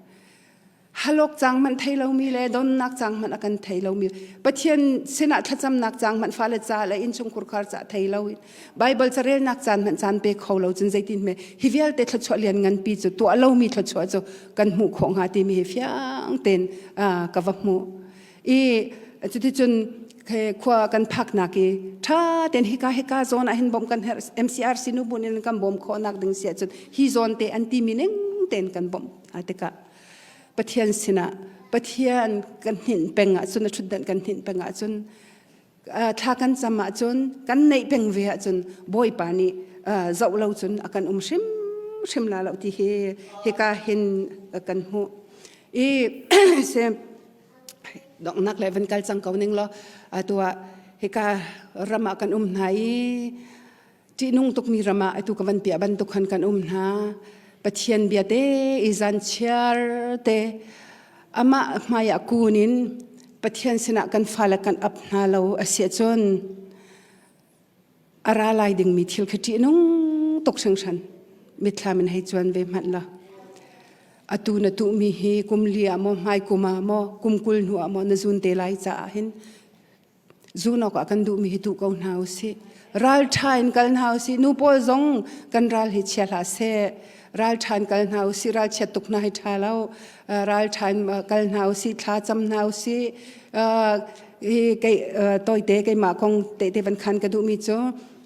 Halok cang hmanh thei lomi le donnak cang hmanh a kan thei lomi Pathian sinah thlacamnak cang hmanh fale ca le innchungkhur khar ca thei lo in Bible carelnak caan hmanh caan pe kho lo cun zeitin hme hi vialte thluachuah lian nganpi cu tuah lomi thluachuah cu kan hmuh khawh hnga timi hi fiang tein ka va hmuh. I cuticun khua kan phaknak i ṭha tein hika hika zawn ah hin bawmh kan herh MCRC nu bu in kan bawm khawhnak ding si ahcun hi zawn te an timi ning tein kan bawmh tikah Pathian sinah Pathian kan hninh peng ahcun a ṭhutdanh kan hninh peng ahcun thla kan cam ahcun kan neih peng ve ahcun Bawipa nih zoh lo cun a kan um hrim hrim la lo ti hi hika hin kan hmuh i donghnak le van kal cang ko ning law atu ah hika ram ah kan um hna i ṭihnung tukmi ram ah atu ka van piah bantuk khan kan um hna Pathian bia te i zan chiar te amah hmai ah kun in Pathian sinah kan fale kan ap hna lo a si ahcun a ra lai dingmi thil khi ṭihnung tuk hringhran mitthlam in hei cuan ve hmanh la atu na tuhmi hi kum li ah maw hmai kum ah maw kum 20 hnu ah maw na zun te lai caah hin zun awk ah kan duhmi hi tuh ko hna usih ralṭha in kal hna usih nu pawl zong kan ral hi chia hlah seh ralṭha in kal hna usih ralchiat tuk hna hi ṭha lo ralṭha in kal hna usih thla cam hna usih hi kei tawite keimah kong tehte van khan ka duhmi cu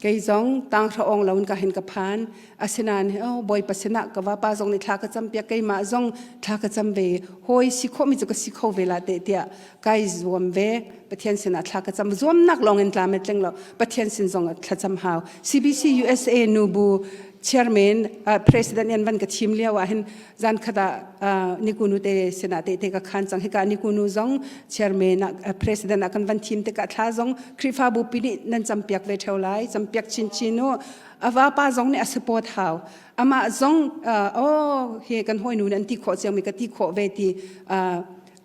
kei zong tanghra ong lo in ka hin ka phan asinain oh bawipa sinah ka vapa zong nih thla ka cam piak keimah zong thla ka cam ve hawi si khawhmi cu ka si kho ve la te tiah kai zuam ve Pathian sinah thla ka cam zuamnak lawng in tlam tling lo Pathian sin zong thlacam hau CBC USA nubu chairman president yan van ka thim lio ah hin zan khat ah nikunu te sinah te te ka khan cang hika nikunu zong chairman ah president ah kan van thim tikah thla zong Khrihfabu pi nih nan campiak ve theo lai campiak chinchin u ava pa zong nih a support hau amah zong oh hi kan hoi nu nan ti khawh cio mi ka ti khawh ve ti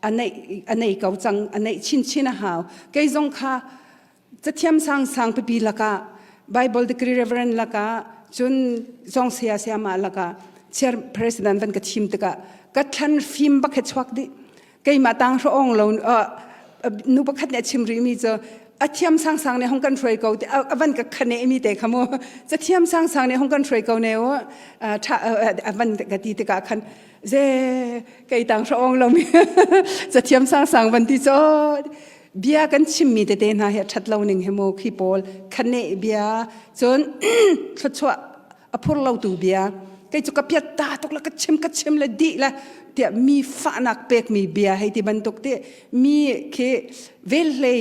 a neih a nei ko cang a neih chinchin a hau kei zong kha cathiam sangsang pipi lakah Bible degree reverend lakah cun zong saya sayama lakah chair president van ka thim tikah ka thlan fim bak he chuak dih keimah tang hro ong lo nu pakhat nih a chim rih mi cu a thiam sangsang nih hong kan hruai ko ti a van ka khane mi te kha mu cathiam sangsang nih hong kan hruai ko ne u tha a van ka ti tikah khan ze kei tang hro ong lo mi cathiam sangsang van ti cho. Bia kan chimmi tete hna hi a ṭhat lo ning hi mu khi pawl khaneh bia cun thluachuah a phur lo tu bia kei cu ka piat ta tuk la ka chim ka chim le dih la tiah mi fahnak pekmi bia hei ti bantuk ti mi khi vel hlei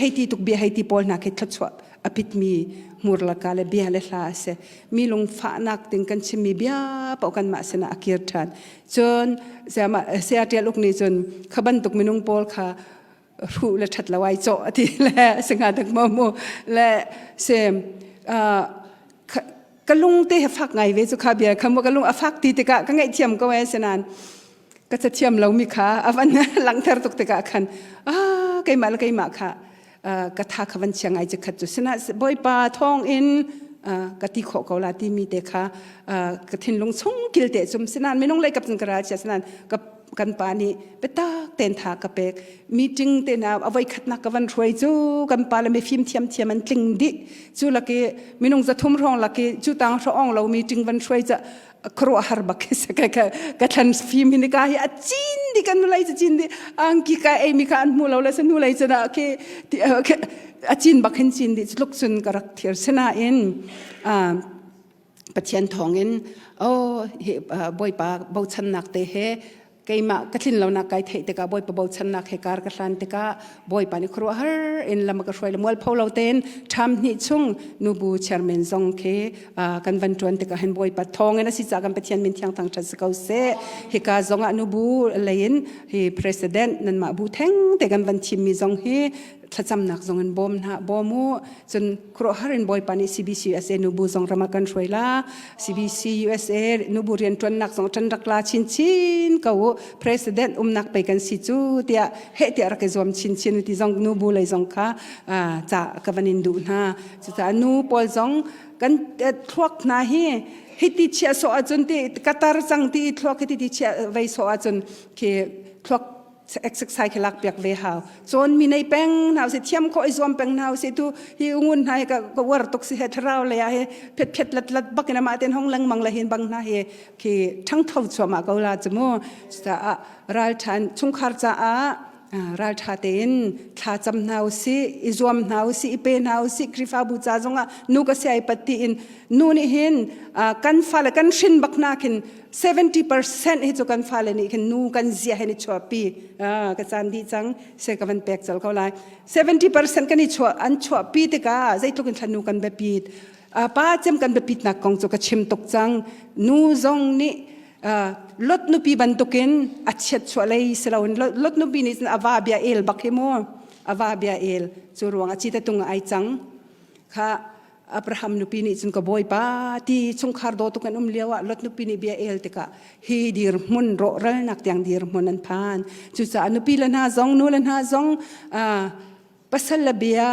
hei ti tuk bia hei ti pawl hna khi thluachuah a pitmi hmur laka le bia le hla a si mi lungfahnak ding kan chimmi bia paoh kanmah sinah a kir ṭhan cun saya ṭial uk nih cun kha bantuk minung pawl kha hruh le ṭhat lo ai cawh a ti le singa dak maw mu le se ka lung te he fak ngai ve cu kha bia kha mu ka lung a fak ti tikah ka ngaihthiam ko e sinan ka cathiam lomi kha a van langhter tuk tikah khan ah keimah le keimah kha ka tha kha van chia ngai khat cu sina bawipa thawng in ka ti khawh ko la timi te kha ka thinlung chung kil te cum sinan minung lei kap cun ka ral chia sinan ka kan pa nih biatak ten tha ka pek meeting te na avoi khatnak ka van hruai cu kan pa le mifim thiam thiam an tling dih cu laki minung zathum hrawng laki cu tang hrawng lo meeting van hruai ca khuaruahhar bak khi si ka ka ka thlan fim hi ka hi a cin di kan lei cu cin di angki ka ei mi kha an hmu lo le sa nu lei cun ah khi a cin bak hin cin di tluk cun ka rak thir sinain Pathian thawngin oh hi bawipa bochannak te he keimah ka tlin lonak kai theih tikah Bawipa bochannak he kar ka hlan tikah Bawipa nih khuaruahhar in lam a ka hruai le mualpho lo tein ṭham hnih chung nubu chairman zong khi kan van ṭuan tikah hin Bawipa thawng in a si caah kan Pathian min thiang thangṭhat si ko seh hika zong ah nubu lei in hi president nanmah bu theng te kan van thimmi zong hi thlacamnak zong in bawm hna bawm u cun khuaruahhar in Bawipa nih CBC USA nubu zong ram ah kan hruai la CBC USA nubu rianṭuannak zong ṭan rak la chinchin ko u president umnak pei kan si cu tiah heh tiah rak i zuam chinchin ti zong nubu lei zong kha ca ka van in duh hna cucaah nu pawl zong kan thluak hna hi hiti chia sawh ahcun ti katar cang ti thluak hiti ti chia vei sawh ahcun khi thluak exercise khi lak piak ve hau cawn mi nei peng hna si thiam khawh i zuam peng hna si tu hi ungun hna hi ka ka uar tuk si he thlarau le ah he phet phet lat lat bak in amah ten hong lengmang le hin bang hna hi khi ṭhangtho chuahmah ko la cu mu caah ralṭhan chungkhar caah ralṭha tein thla cam hna usih i zuam hna usih i pe hna usih Khrihfabu ca zongah nu ka si ai pat tiin nu nih hin kan fale kan hrin bak hna khin 70% hi cu kan fale nih khin nu kan zia he ni chuahpi ka caan dih cang se ka van pek cal ko lai 70% kan i chuah an chuahpi tikah zeitluk in thlan nu kan biapit pa cem kan biapitnak kong cu ka chim tuk cang nu zong nih lot nupi bantukin a chiat chuah lei si loin lot nupi nih cun a va bia el bak hi mu a va bia el cu ruang a cita tung ai cang kha Abraham nupi nih cun ka bawipa ti chungkhar dawtu kan um lio ah Lot nupi nih bia el tikah hi dirhmun rawhralnak tiang dirhmun an phan. Cucaah nupi le hna zong nu le hna zong pasal le bia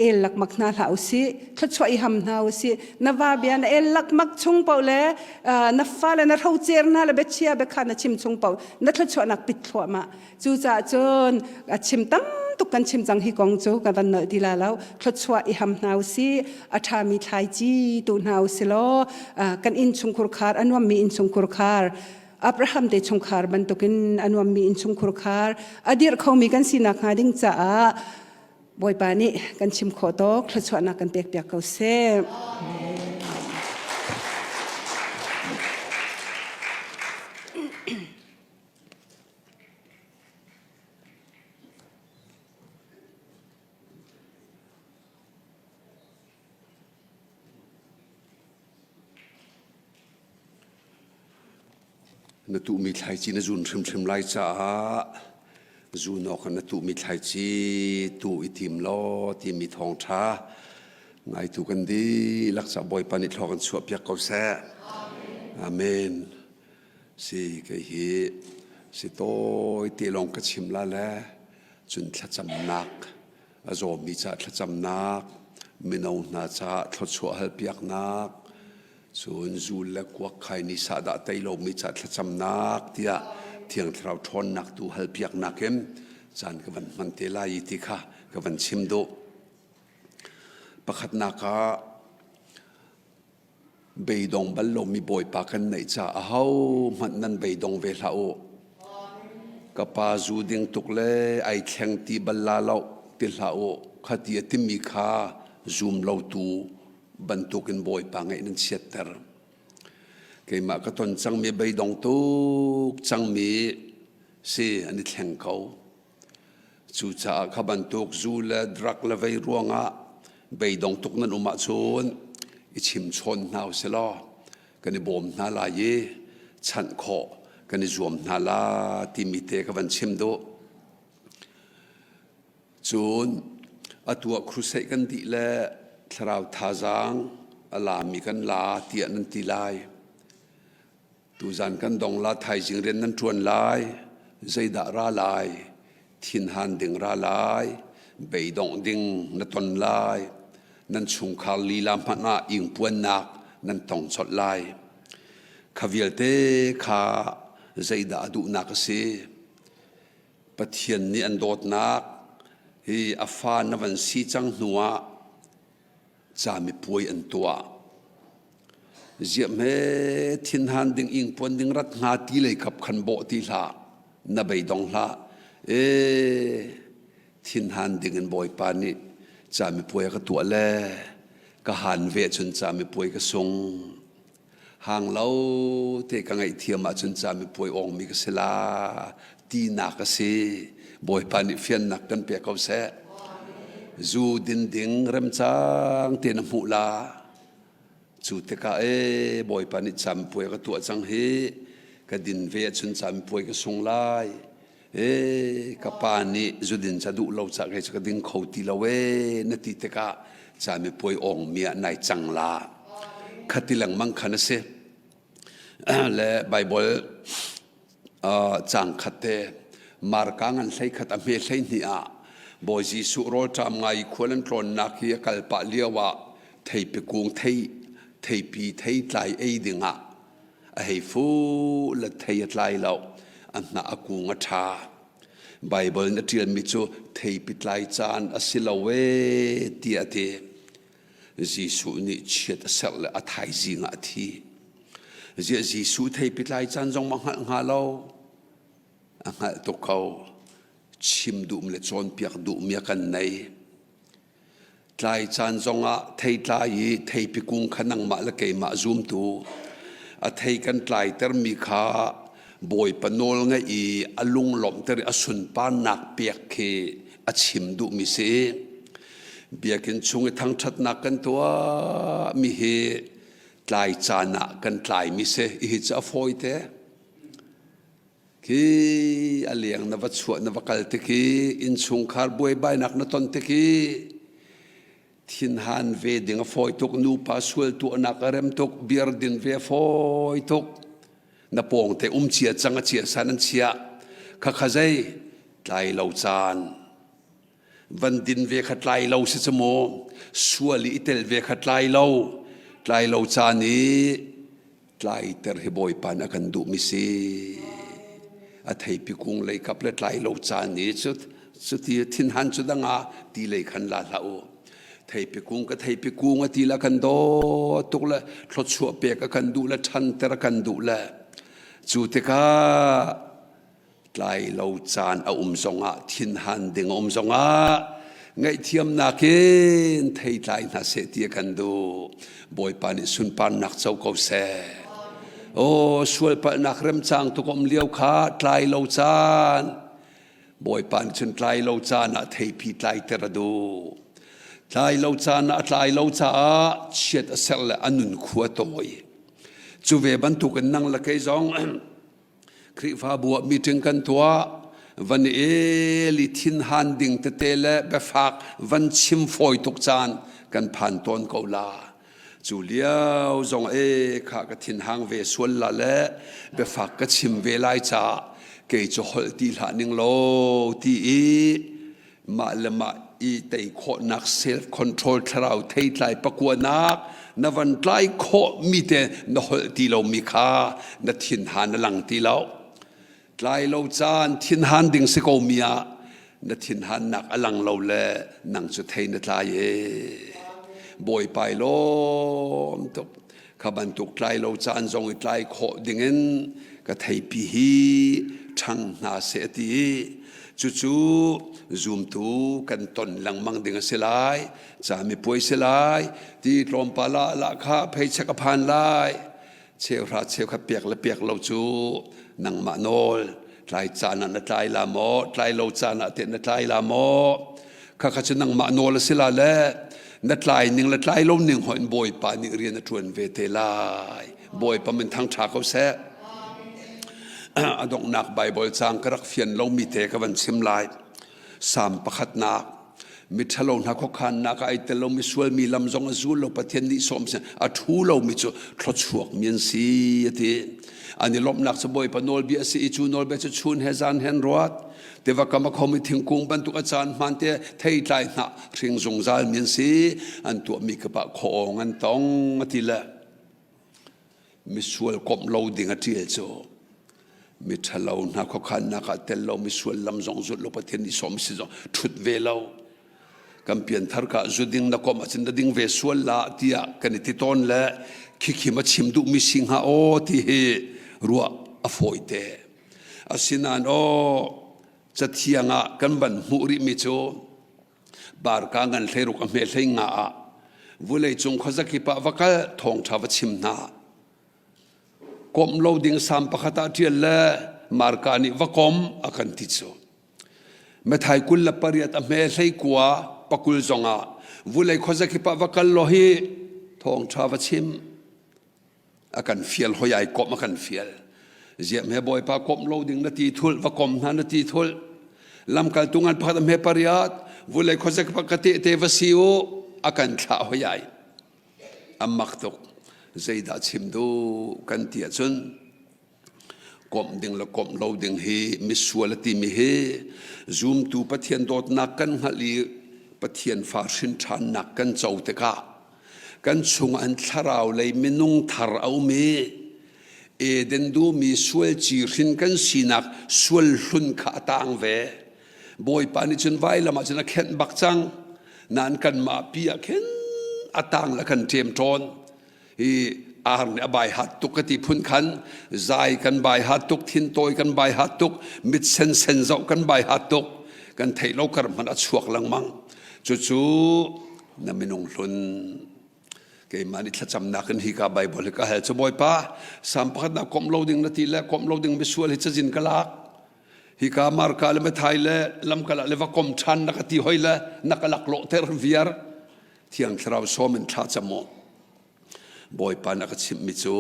el lakmak hna hlah usih thluachuah i ham hna usih na va bia na el lakmak chung paoh le na fale na hrocer hna le biachia biakha na chim chung paoh na thluachuahnak pit thluahmah Cucaah cun a chim tam tuk kan chim cang hi kong cu ka van nolh ti la lo. Thluachuah i ham hna usih, a ṭhami thlaici tu hna usih law kan innchungkhur khar a nuammi innchungkhur khar Abraham te chungkhar bantukin a nuammi innchungkhur khar a dirh khomi kan sinak hnga ding caah Bawipa nih kan chim khawh tawk thluachuahnak kan pekpiak ko seh. Na tuhmi thlaici na zun hrimhrim lai caah zun awk na tuhmi thlaici tu i tim law timi thawngṭha ngaitu kan dihlak ca Bawipa nih thlua kan chuahpiak ko seh. Amen. Si kei hi si tawi te lawng ka chim la le cun thlacamnak a zawmi ca thlacamnak mino hna ca thluachuah halpiaknak cun zul le kuak khai ni sahdah tei lomi ca thlacamnak tiah thiang thlarau ṭhawnnak tu halpiaknak in caan ka van hman te lai i ti kha ka van chim duh. Pakhatnak ah Beidong bal lomi Bawipa kan neih caah ahohmanh nan beidong ve hlah u. Ka pa zu ding tuk le ai thleng ti bal la lo ti hlah u. Kha ti a timi kha zum lo tu bantukin Bawipa ngeih nan chiatter. Keimah ka ton cangmi beidong tuk cangmi si an i thleng ko. Cucaah kha bantuk zu le drug le vei ruangah beidong tuk nan um ahcun i chimchawn hna usih law kan i bawm hna lai i chanh khawh kan i zuam hna la timi te ka van chim duh. Cun atu ah crusade kan dih le thlarau thazaang a lami kan la tiah nan ti lai. Tuzan kan dong la thaizing rian nan ṭuan lai, zeidah ra lai, thinhan ding ra lai, beidongh ding na ton lai, nan chungkhar lila hmanh ah ingpuannak nan tong colh lai. Kha vialte kha zeidah a duhnak a si? Pathian nih an dawtnak hi a fa na van si cang hnuah camipuai an tuah. Ziahhme thinhan ding ingpuan ding rat hnga ti lei kap khan bawh ti hlah na beidong hlah e thinhan ding in Bawipa nih camipuai a ka tuah le ka han ve cun camipuai ka sung hang lo te ka ngaihthiam ahcun camipuai awngmi ka si la tinak a si. Bawipa nih fiannak kan pek ko seh. Zu din ding remcang te na hmuh la. Cu tikah e Bawipa nih camipuai ka tuah cang hi ka din ve ahcun camipuai ka sung lai. E ka pa nih zudin ca duh lo ca kei cu ka ding kho ti lo e na ti tikah camipuai awng mi ah nai cang la. Khati lengmang khan a si. Le Bible Caang khat te Marka ngan 11 a hme 12 ah Bawi Jesuh rawlṭam ngai i khual an tlawnnak hi a kal pah lio ah theipi kung thei theipi thei tlai ei dingah a hei fu le thei a tlai lo a hnah a kung a ṭha Baibal in a ṭialmi cu theipi tlai caan a si lo ee tiah a ti. Jesuh nih chiat a serh le a thaizing ah a thi. Ziah Jesuh theipi tlai caan zong ma hngalh hnga lo? A hngalh tuk ko. Chim duhmi le cawnpiak duhmi a kan nei. Tlai caan zongah thei tlai i theipi kung kha nangmah le keimah zumtu a thei kan tlaitermi kha Bawipa nawl ngaih i a lunglawmhter i a sunparnak pek khi a chim duhmi si. Biakinn chung i thangṭhatnak kan tuahmi hi tlai caan ah kan tlaimi si. Hihi cu a fawite. Khi a leng na va chuah na va kal tik i innchungkhar buaibainak na ton tik i thinhan ve ding a fawi tuk, nupa sual tuahnak a rem tuk, beer din ve a fawi tuk. Na pawngte um cia cang a chia san an chiah. Khakha zei tlai lo caan van din ve kha tlai lo si cu mu sual i tel ve kha tlai lo tlai lo caan i tlaiter hi bawipa nih a kan duhmi si a theipi kung lei kap le tlai lo caan i cu cuti thinhan cu dang ah ti lei khan la hlah u theipi kung ka theipi kung a ti la kan dawt tuk le thluachuah pek a kan duh le ṭhanter a kan duh le cu tikah tlai lo caan a um zongah thinhan ding a um zongah ngaihthiamnak in theitlai hna seh ti a kan duh bawipa nih sunparnak co ko seh aw sual palhnak remcang tuk um lio kha tlai lo caan bawipa nih cun tlai lo caan ah theipi tlaiter a duh tlai lo caan ah a tlai lo caah chiat a serh le a nun khua tawi cu ve bantukin nang le kei zong Khrihfabu ah meeting kan tuah van el i thinhan ding tete le biafak van chim fawi tuk caan kan phan tawn ko la cu lio zong e kha ka thinhang ve sual la le biafak ka chim ve lai caah kei cu holh ti hlah ning law ti i mah le mah i tei khawhnak self control thlarau theitlai pakuanak na van tlai khawh mi te na holh ti lo mi kha na thinhan na lang ti lo tlai lo caan thinhan ding si ko mi ah na thinhannak a lang lo le nang cu thei na tlai e bawipa i lawm tuk kha bantuk tlai lo caan zong i tlai khawh dingin ka theipi hi ṭhang hna seh a ti. Cucu zumtu kan ton lengmang ding a si lai. Camipuai si lai. Ti tlawmpal ah lahkhah pheichek a phan lai. Cheuhra cheukhat pek le pek lo cu nangmah nawl. Tlai caan ah na tlai la maw? Tlai lo caan ah teh na tlai la maw? Khakha cu nangmah nawl a si la le na tlai ning le tlai lo ning hoin Bawipa nih rian a ṭuan ve te lai. Bawipa min thangṭha ko seh. A donghnak Baibal caang ka rak fian lomi te ka van chim lai. Salm pakhatnak miṭhalo hna khuakhannak ah ai tel lomi sualmi lam zong a zul lo Pathian nih sawm sin a ṭhu lomi cu thluachuak mi an si a ti. An i lawmhnak cu Bawipa nawlbia a si i cu nawlbia cu chun he zan he an ruat. Tiva kam a khomi thingkung bantuk a caan hmaan te theitlai hnah hring zungzal mi an si. An tuahmi kip ah khuaawng an tong a ti le misual komh lo ding a ṭial cu miṭhalo hna khuakhannak ah tel lo misual lam zong zulh lo Pathian nih sawm si zong ṭhut ve lo kan pianthar ka zu ding na komh ahcun na ding ve sual la tiah kan i ti tawn le khikhi ma chim duhmi si hnga aw ti hi ruah a fawi te asinain aw cathiang ah kan van hmuh rihmi cu Barka ngan hleiruk a hme hlei nga ah vulei cung khuazakip ah va kal thawngṭha va chim hna. Komh lo ding sam pakhat ah ṭial le Marka nih va kom a kan ti cu. Mathai 28 a hme hlei kua pakul zongah vulei khuazakip ah va kal law hi thawngṭha va chim. A kan fial hoi ai komh a kan fial. Ziam he Bawipa komh lo ding na ti thul va kom hna na ti thul. Lamkaltu ngan pakhat a hme pariat vulei khuazek pa ka te te va si u a kan thlah hoi ai. A mak tuk. Zeidah chim du kan ti ahcun komh ding le komh lo ding hi misual a timi hi zumtu Pathian dawtnak kan hngalh i Pathian fa hrin ṭhannak kan co tikah kan chung an thlarau lei minung thar a um i Eden duhmi sual ci hrin kan sinak sual hlun kha a tang ve. Bawipa nih cun vailam ah cun a khenh bak cang. Nain kanmah pi ah khin a tang le kan ṭem ṭawn. Hi ar nih a bai hat tuk ka ti phun khan zai kan bai hat tuk thin tawi kan bai hat tuk mit sen sen zoh kan bai hat tuk kan theih lo kar hmanh a chuak lengmang cucu na minung hlun keimah nih thlacamnak in hi ka Bible hi ka hal cu Bawipa sam pakhat na komh lo ding na ti le komh lo ding misual hi cazin ka lak hika Marka le Mathai le lamkal ah le va kom ṭhan na ka ti hoi le na ka lak lawh ter viar Thiang Thlarau sawm in thla cam u. Bawipa na ka chimhmi cu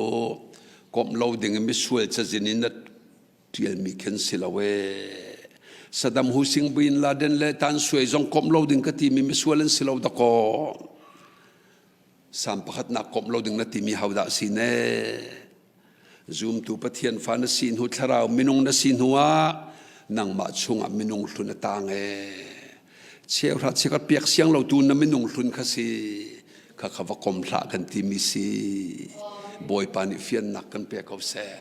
komh lo ding in misual cazin in na ṭialmi khin si lo ee. Saddam Hussein Bin Laden le Tan Sui zong komh lo ding ka timi misual an si lo dakaw. Sam pakhatnak komh lo ding na timi hodah si ne? Zumtu Pathian fa na si hnu thlarau minung na si hnu ah nangmah chungah minung hlun a tang ee. Cheuhra chiakhat piak siang lo tu na minung hlun kha si kha kha va kom hlah kan timi si. Bawipa nih fiannak kan pe ko seh.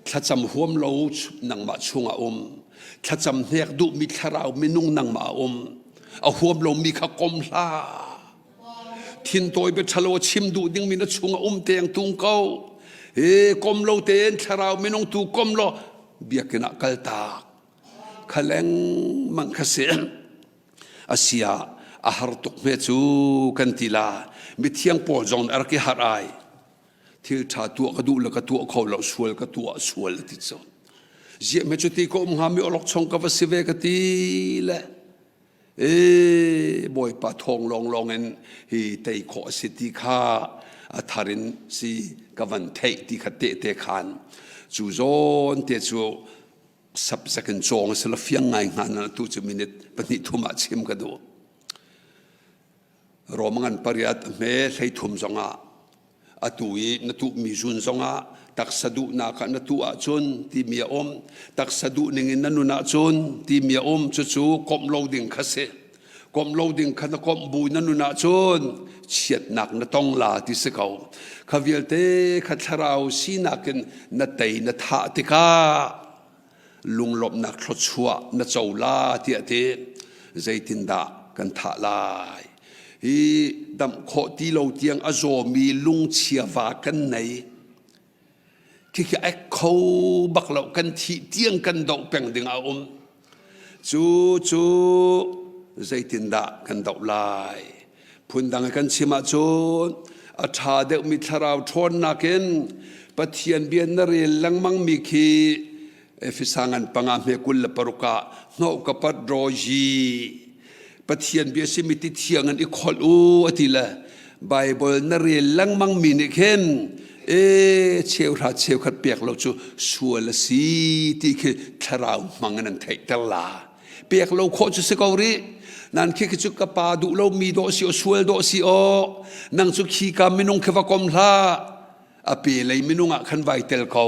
Thlacam huam lo nangmah chungah um. Thlacam hnek duhmi thlarau minung nangmah um. A huam lomi kha kom hlah. Thintawi bia ṭhalo a chim duh dingmi na chungah um teng tung ko. Hi kom lo tein thlarau minung tu kom law biakinn ah kal tak. Kha lengmang kha si. Asia a har tuk hme cu kan ti la. Mithiang Paul zong a rak i harh ai. Thil ṭha tuah ka duh le ka tuah kho lo sual ka tuah sual a ti cu. Ziah hme cu ti ka um hnga mi awlokchong ka va si ve ka ti le E Bawipa thawng lawnglawng in hi tei khawh a si ti kha a thar in si ka van theih ti kha tehte khan cu zawn te cu subject in cawng a si lo fiang ngai hnga na tu cu minute pahnih thum ah chim ka duh. Rom ngan pariat hme hlei thum zongah Atu i na tuhmi zun zongah taksa duhnak ah na tuh ahcun timi a um. Taksa duh ning in na nun ahcun timi a um. Cucu komh lo ding kha si. Komh lo ding kha na komh bu na nun ahcun chiatnak na tong la ti si ko. Kha vialte kha thlarau sinak in na tei na thah tikah lunglawmhnak thluachuah na co la tiah ti zeitindah kan thah lai hi damh khawh ti lo tiang a zawmi lungchia va kan nei. Khikhi ai kho bak lo, kan thih tiang kan doh peng ding a um. Cu cu zeitindah kan doh lai? Phundang kan chim ahcun a ṭha deuhmi thlarau ṭhawnnak in Pathian bia na rel lengmang mi khi Efesa ngan panga hme 26 ah hnawh ka pat roji Pathian bia simi ti thiang in i kholh u a ti le Bible na rel lengmang mi nih khin e cheuhra cheukhat pek lo cu sual a si ti khi thlarau hmang in an theihter la. Pek lo khawh cu si ko rih. Nan khi khi cu ka pa duh lo mi dawh si o, sual dawh si o, nang cu khi ka minung khi va kom hlah, a pe lei minung ah khan vai tel ko,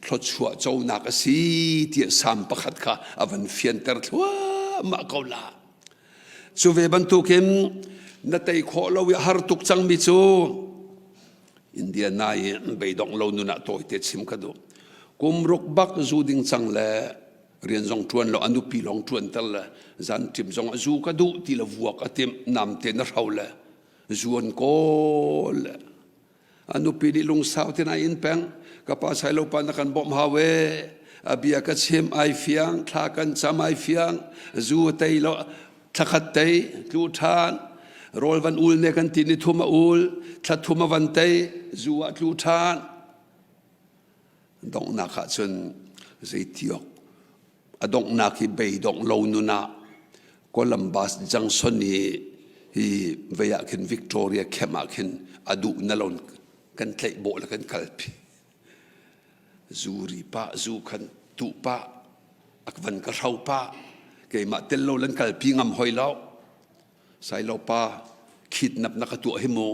thluachuah conak a si tiah Salm pakhat kha a van fianter thluahmah ko la. Cu ve bantukin na tei khawh lo i har tuk cangmi cu Indiana i beidongh lo nun ah tawite chim ka duh. Kum ruk bak zu ding cang le rian zong ṭuan lo, a nupi lawng ṭuanter le zan ṭim zong a zu ka duh ti le vuak a timh, namte na hro le zu an kawl le a nupi nih lungsau te na in peng, ka pa sailo pa na kan bawmh hau e, a bia ka chim ai fiang, thla kan cam ai fiang, zu a tei lo, thlakhat tei tlu ṭhan, rawl van ul ne kan ti ni thum a ul, thla thum a van tei, zu ah tlu ṭhan. Donghnak ah cun zeitiawk a donghnak hi beidongh lo nun ah Columbus Junction i hi vei ah khin Victoria camp ah khin a duh na lon kan tlaih bawh le kan kalpi. Zu ri pah, zu khan tuh pah, a van ka hro pah, keimah tel lo lan kalpi ngam hoi lo. Sailopa khitnap na ka tuah hi mu,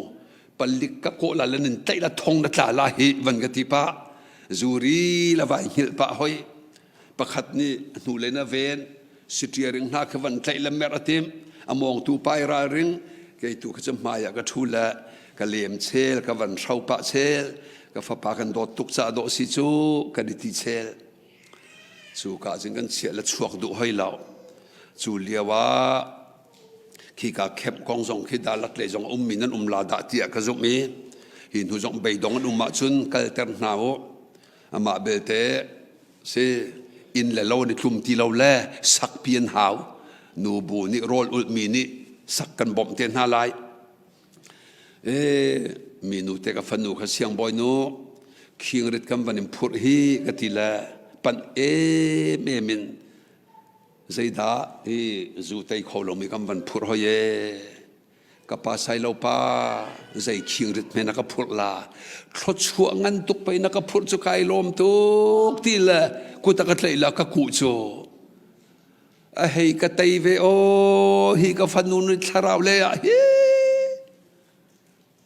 palik ka kawh la le nin tlaih la thong na tla la hi van ka ti pah, zuri la vai hngilh pah hoi. Pakhat nih hnu le na ven steering hna kha van tlaih le merh a tim, a mawngtu pa i ralring, kei tu kha cu hmai ah ka ṭhu le ka lem chel, ka van hro pah chel, ka fapa kan dawt tuk caah dawh si cu kan i ti chel. Cu ka cun kan chiah le chuak duh hoi lo. Cu lio ah khika camp kong zong khi dalat lei zong a ummi nan um la dah tiah ka zumh i hi hnu zong beidong an um ahcun kalter hna u. Amah belte si inn le lo an i tlum ti lo le sakpi an hau. Nubu nih rawl ulhmi nih sak kan bawmh te hna lai. E minu te ka fanu kha siangbawi nu khingrit kan van in phurh hi ka ti le panh em em in zeidah hi zu tei kho lomi kan van phurh hoi e, ka pa sailo pa zei khingrit hme na ka phurh la, thluachuah ngan tuk pei na ka phurh cu, kai lawm tuk ti le kut a ka tlaih la ka kuh cu a hei ka tei ve aw, hi ka fanu nih thlarau le ah hi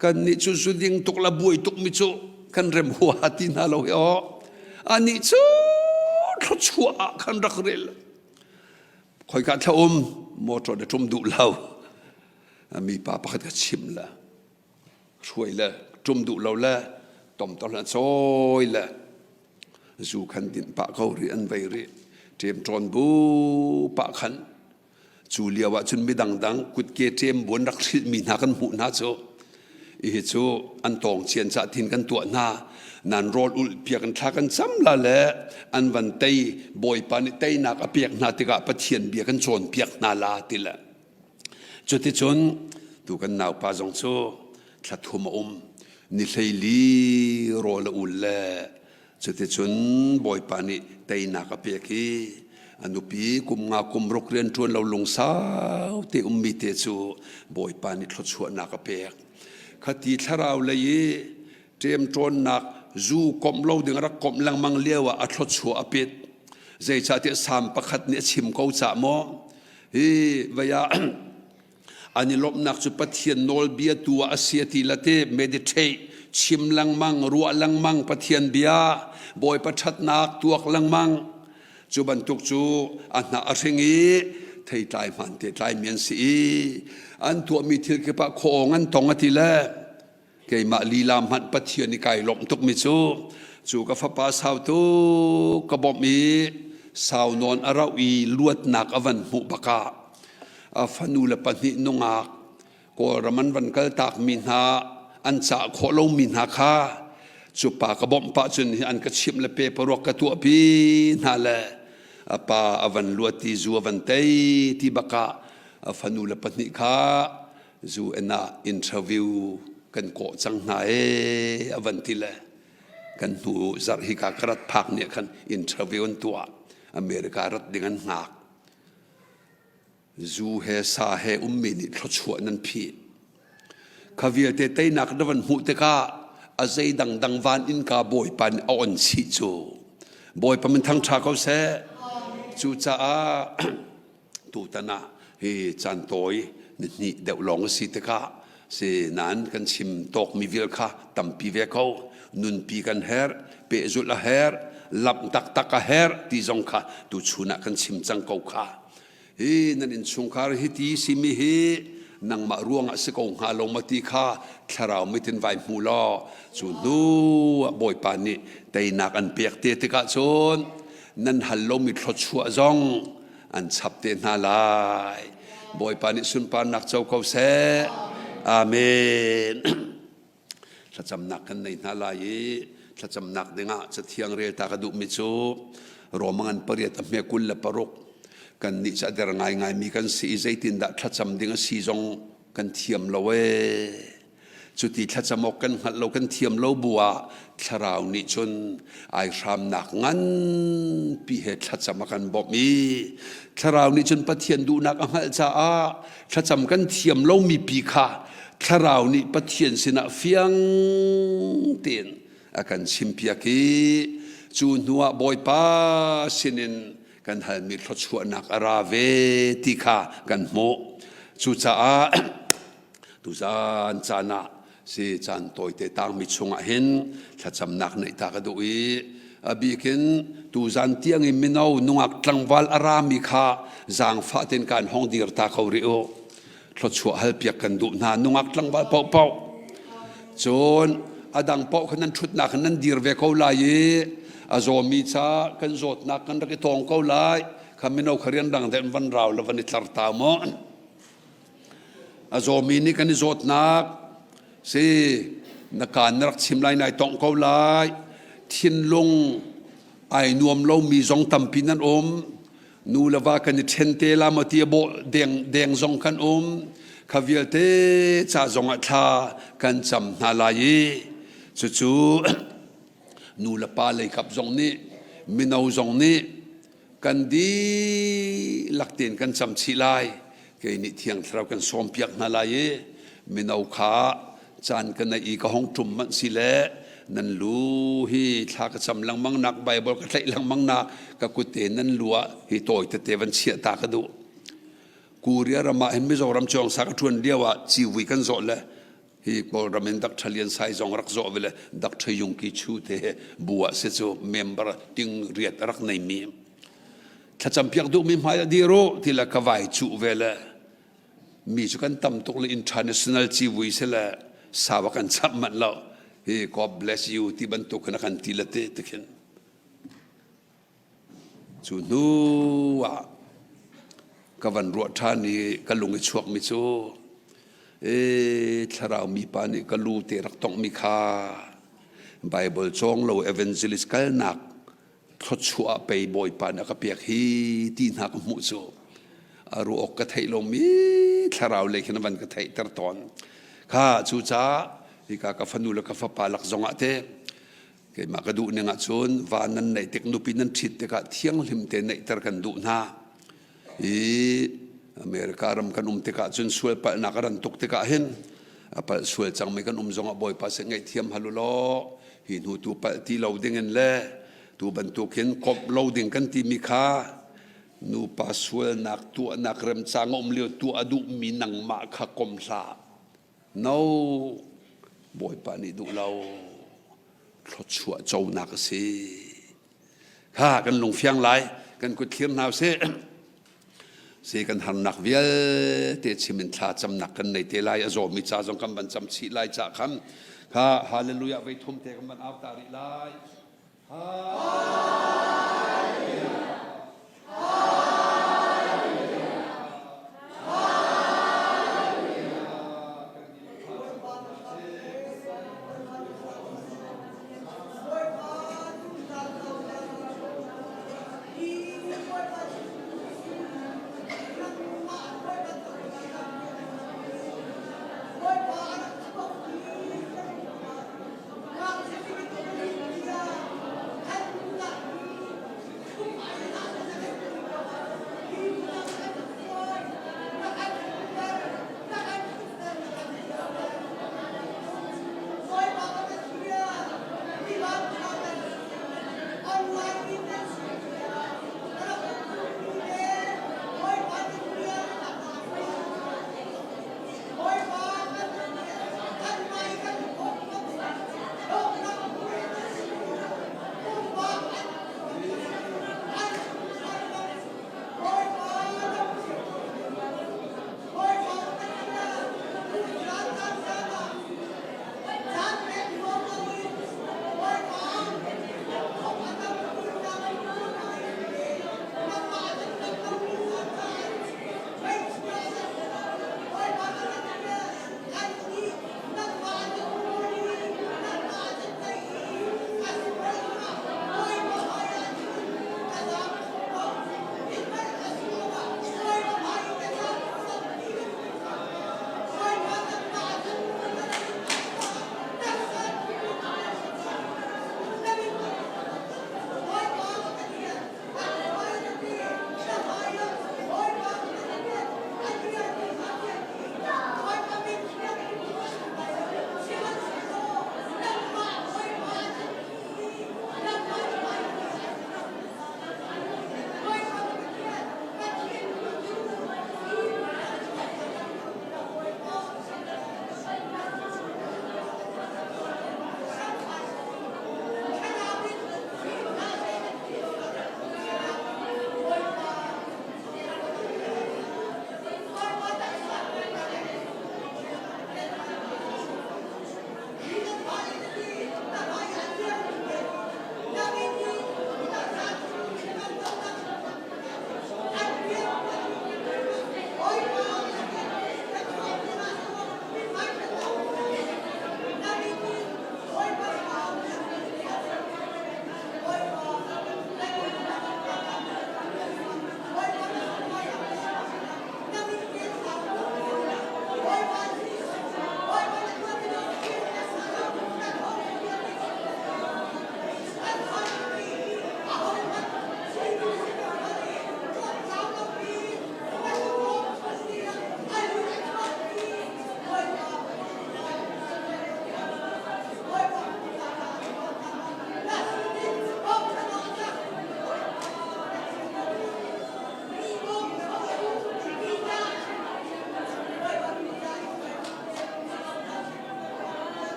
kan nih cu zu ding tuk la buai tuk mi cu kan rem hua ti hna lo hi aw, anih cu thluachuah ah khan rak rel. Khoika thla um motor na ṭum duh lo, mi pa pakhat ka chim la hruai le ṭum duh lo le tomtor le cawi le zu khan dinh pah ko rih, an vei rih ṭemṭawn bu pah khan. Cu lio ah cun midang dang kutke ṭem bu an rak hrilhmi hna kan hmuh hna cu hi cu an tawng cian cah tin kan tuah hna nan rawl ulh piak in thla kan cam la le an van tei, Bawipa nih teinak a pek hna tikah Pathian bia kan cawn piak hna la ti le. Cuticun tu kan naupa zong cu thla thum a um ni 14 rawl a ul le cuticun Bawipa nih teinak a pek i a nupi kum nga kum ruk rian ṭuan lo lungsau te ummi te cu Bawipa nih thluachuahnak a pek. Khati thlarau lei i ṭemṭawnnak zu komh lo ding a rak komh lengmang lio ah a thluachuah a pit. Zeicahtiah Salm pakhat nih a chim ko cah maw, hi vei ah an i lawmhnak cu Pathian nawlbia tu ah a si a ti la te, meditate chim lengmang, ruah lengmang, Pathian bia, Bawipa ṭhatnak tuak lengmang, cu bantuk cu a hnah a hring i theitlai hmaan te tlaimi an si i an tuahmi thil kip ah khuaawng an tong a ti le. Keimah lila hmanh Pathian i kai lawmh tukmi cu cu ka fapa sau tuk ka bawmh i sau nawn a rauh i luatnak a van hmuh bakah a fanu le pahnih nungak Kawlram an van kaltak mi hna, an cah khawh lomi hna kha. Cu pa ka bawmh pah cun hi an ka chimh le pe paruak ka tuahpi hna le a pa a van luat ti zu a van tei ti bakah a fanu le pahnih kha zu en ah interview kan kawh cang hna ee a van ti le kan hnu zarh hi ka ka rat phak nih khan interview an tuah. America rat ding an hngak. Zu he sa he ummi nih thluachuah nan phih. Kha vialte teinak na van hmuh tikah a zei dangdang van innka Bawipa nih a on chih cu. Bawipa min thangṭha ko seh. Cucaah tutan ah hi caan tawi ni hnih deuh lawng a si tikah si nain kan chim tawkmi vial kha tampi ve ko. Nunpi kan herh, pehzulh a herh, lamh taktak a herh ti zong kha tuchun ah kan chim cang ko kha. Hi nan innchungkhar hi ti simi hi nangmah ruangah si ko hnga lo ma ti kha thlarau mit in vai hmu law cu hnu ah Bawipa nih teinak an pek te tikah cun nan hal lomi thluachuah zong an chap te hna lai. Bawipa nih sunparnak co ko seh. Amen. Thlacamnak kan nei hna lai i thlacamnak dingah Cathiang rel ta ka duhmi cu Roma ngan pariat a hme 26 kan nih cu a der ngaingaimi kan si i zeitindah thlacam ding a si zong kan thiam lo ee. Cuti thlacam awk kan hngalh lo kan thiam lo bu ah thlarau nih cun ai hramnak nganpi he thlacam a kan bawmh i thlarau nih cun Pathian duhnak a hngalh caah thlacam kan thiam lomi pi kha thlarau nih Pathian sinah fiang tein a kan chimpiak i cu hnuah Bawipa sinin kan halmi thluachuahnak a ra ve ti kha kan hmuh. Cucaah tuzan caan ah si caan tawite tangmi chungah hin thlacamnak neih ta ka duh i a bikin tuzan tiang in mino nungak tlangval a rami kha zaangfah tein kan hong dir ta ko rih u. Thluachuah halpiak kan duh hna nungak tlangval paohpaoh. Cun a dang paoh kha nan ṭhutnak in nan dir ve ko lai i a zawmi ca kan zawtnak kan rak i tawng ko lai. Kha mino kha rianrang deuh in van rau la van i tlar ta maw. A zawmi nih kan i zawtnak si na kaan na rak chim lai nai tongh ko lai. Thinlung ai nuam lomi zong tampi nan um. Nu le va kan i ṭhen te la maw ti a bawh deng, deng zong kan um. Kha vialte ca zong ah thla kan cam hna lai i cucu nu le pa lei kap zong nih mino zong nih kan dihlak tein kan cam chih lai. Kei nih Thiang Thlarau kan sawmpiak hna lai i mino kha caan ka neih i ka hong ṭum manh si le nan lu hi thla ka cam lengmang nak Bible ka tlaih lengmang nak ka kut te nan lu ah hi tawi tete van chiah ta ka duh. Korea ram ah hin Mizoram chuang sa ka ṭuan lio ah civui kan zawh le hi Kawlram in Dr. Lian Sai zong rak zawh ve le Dr. Yung Ki Chu te bu ah si cu member ting riat rak nei mi thlacam piak duhmi hmai ah dir u ti le ka vai cuh ve le mi cu kan tam tuk le international civui si le sawa kan chap manh lo hi God bless you ti bantuk khin a kan ti le te ti khin cu hnu ah ka van ruah ṭhan i ka lung i chuak mi cu e thlarau mi pa nih ka lu te rak tongh mi kha Bible cawng lo evangelist kalnak thluachuah pei Bawipa nih a ka pek hi ti hna ka hmuh cu a ruah awk ka theih lomi thlarau lei khin a van ka theihter tawn. Kha cucaah hika ka fanu le ka fapa lak zongah te keimah ka duh ning ahcun va nan neih tik nupi nan ṭhit tikah thianghlim te neihter kan duh hna. I America ram kan um tikah cun sual palhnak a ran tuk tikah hin a palh sual cangmi kan um zongah Bawipa sin ngaihthiam hal u law hi hnu tu palh ti lo dingin le tu bantukin komh lo ding kan timi kha nupa sualnak tuahnak remcang a um lio tuah a duhmi nangmah kha kom hlah. No, Bawipa nih duh lo. Thluachuah conak a si. Kha kan lungfiang lai, kan kut thlir hna usih. Si kan harnak vialte chim in thla camnak kan nei te lai, a zawmi ca zong kan van cam chih lai ca khan. Kha hallelujah vei thum te kan van au ta rih lai. Hallelujah.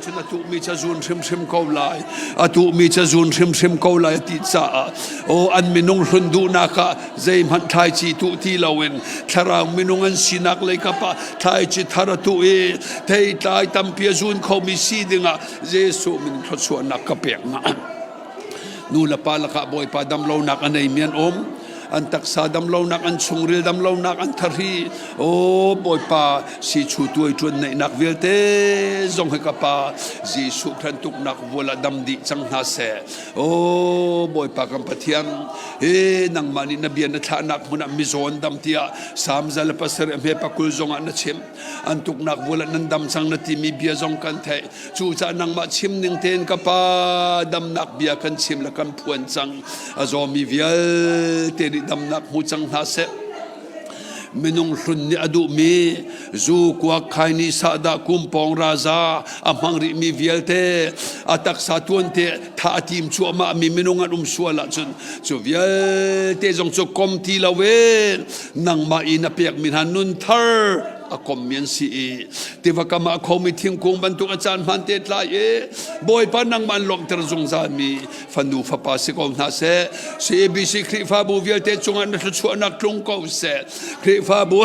cun a tuhmi cu a zun hrimhrim ko lai. A tuhmi cu a zun hrimhrim ko lai a ti caah aw an minung hlun duhnak ah zeihmanh thlaici tuh ti loin thlarau minung an sinak lei kap ah thlaici thar a tuh i theitlai tampi a zun khomi si dingah Jesuh min thluachuahnak ka pek hna. Nu le pa lakah Bawipa damlonak a neimi an um. An taksa damlonak, an chungril damlonak, an thahri. O Bawipa, si chu tuai ṭuan neihnak vialte zong hi ka pa Jesuh khan tuknak vual ah dam dih cang hna seh. O Bawipa kan Pathian, he nangmah nih na bia na thlahnak hmun ah mizaw an dam tiah Salm 107 hme pakul zong ah na chim. An tuknak vual ah nan dam cang na timi bia zong kan theih. Cucaah nangmah chim ning tein ka pa damnak bia kan chim le kan phuan cang. A zawmi vialte nih damnak hmu cang hna seh. Minung hlun nih a duhmi zu kuak khaini sahdah kumpawng raza a hmang rihmi vialte a taksa tuante tha a tim cuahmah mi minung an um sual ahcun cu vialte zong cu kom ti lo in nangmah i na pekmi hna nun thar a kommi an si i tiva kam ah khomi thingkung bantuk a caan hmaan te tlai i Bawipa nangmah an lawmhter zungzalmi fanu fapa si ko hna seh. CABC Khrihfabu vialte cungah na thluachuahnak tlung ko seh. Khrihfabu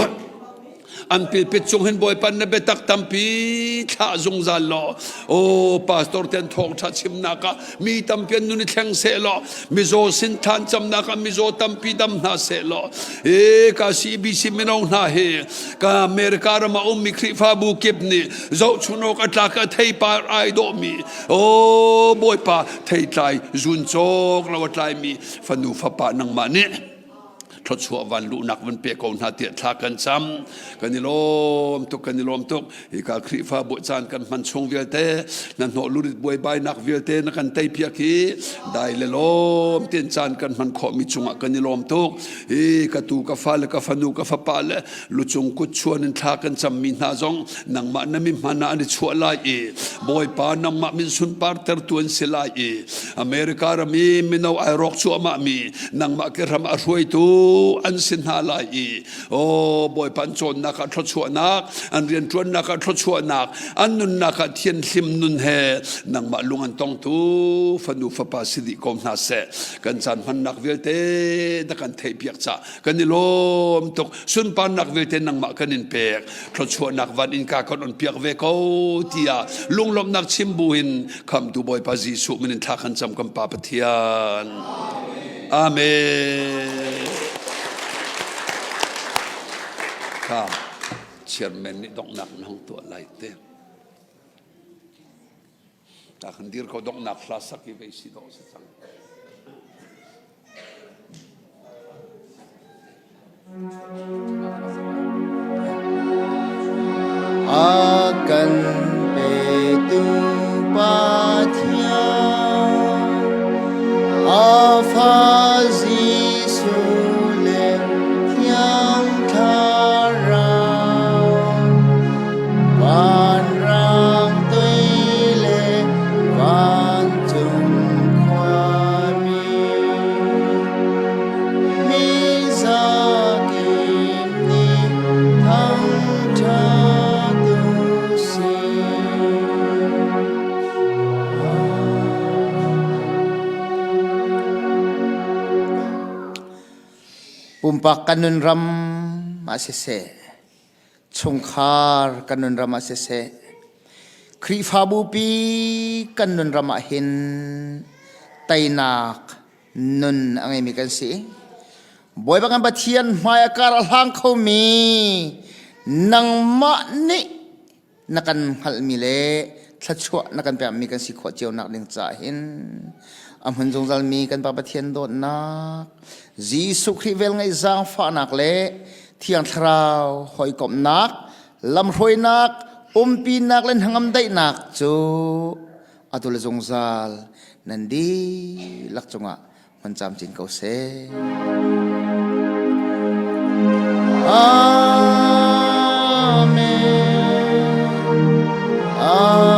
an pilpit cung hin Bawipa na biatak tampi thlah zungzal law o pastor ten thawngtha chimnak ah mi tampi an nun i thleng seh law mizaw sin thlan camnak ah mizaw tampi dam hna seh law e ka CBC mino hna hi ka America ram ah ummi Khrihfabu kip nih zohchun awk a tlak a theipar ai dawhmi o Bawipa theitlai zun cawk lo a tlaimi fanu fapa nangmah nih thluachuah van luhnak van pe ko hna tiah thla kan cam. Kan i lawm tuk, kan i lawm tuk. Hika Khrihfabu caan kan hman chung vialte na hnawh lurit buaibainak vialte na kan tei piak hi dai le lawm tein caan kan hman khawhmi cungah kan i lawm tuk. Hi ka tu ka fa le ka fanu ka fapa le lucung kut chuan in thla kan cammi hna zong nangmah na mi hman ah an i chuah lai i Bawipa nangmah min sunpar tertu an si lai i America ram i mino ai rawk cuahmah mi nangmah ke ram a hruaitu an si hna lai i o Bawipa an cawnnak ah thluachuahnak an rianṭuannak ah thluachuahnak an nunnak ah thianhlim nun he nangmah lung an tongtu fanu fapa si dih ko hna seh. Kan caan hmannak vialte na kan theihpiak ca kan i lawm tuk. Sunparnak vialte nangmah kan in pek. Thluachuahnak van innka kan on piak ve ko tiah lunglawmhnak chim buin khamtu Bawipa Jesuh min in thla kan cam kan Pa Pathian. Amen. Kha chairman nih donghnak na hong tuah lai te. Ta kan dir ko donghnak hla sak i vei si dawh si cang. A kan petu Pathian, a fa Jesuh le Thiang Thlarau, vanrang tui le vancung khuami, mi zakip nih thangṭhat u sih. Pumpak kan nun ram ah siseh, chungkhar kan nun ram ah siseh, Khrihfabu pi kan nun ram ah hin teinak nun a ngeimi kan si. Bawipa kan Pathian hmai a kar a hlang khomi nangmah nih na kan hngalhmi le thluachuah na kan pekmi kan si khawh cio nak ding caah hin a hmun zungzalmi kan Pa Pathian dawtnak Jesuh Khrih velngeih zaangfahnak le Thiang Thlarau hawikomhnak lamhruainak umpinak le hnangam daihnak cu atu le zungzal nan dihlak cungah hman camcin ko seh. Amen. Amen.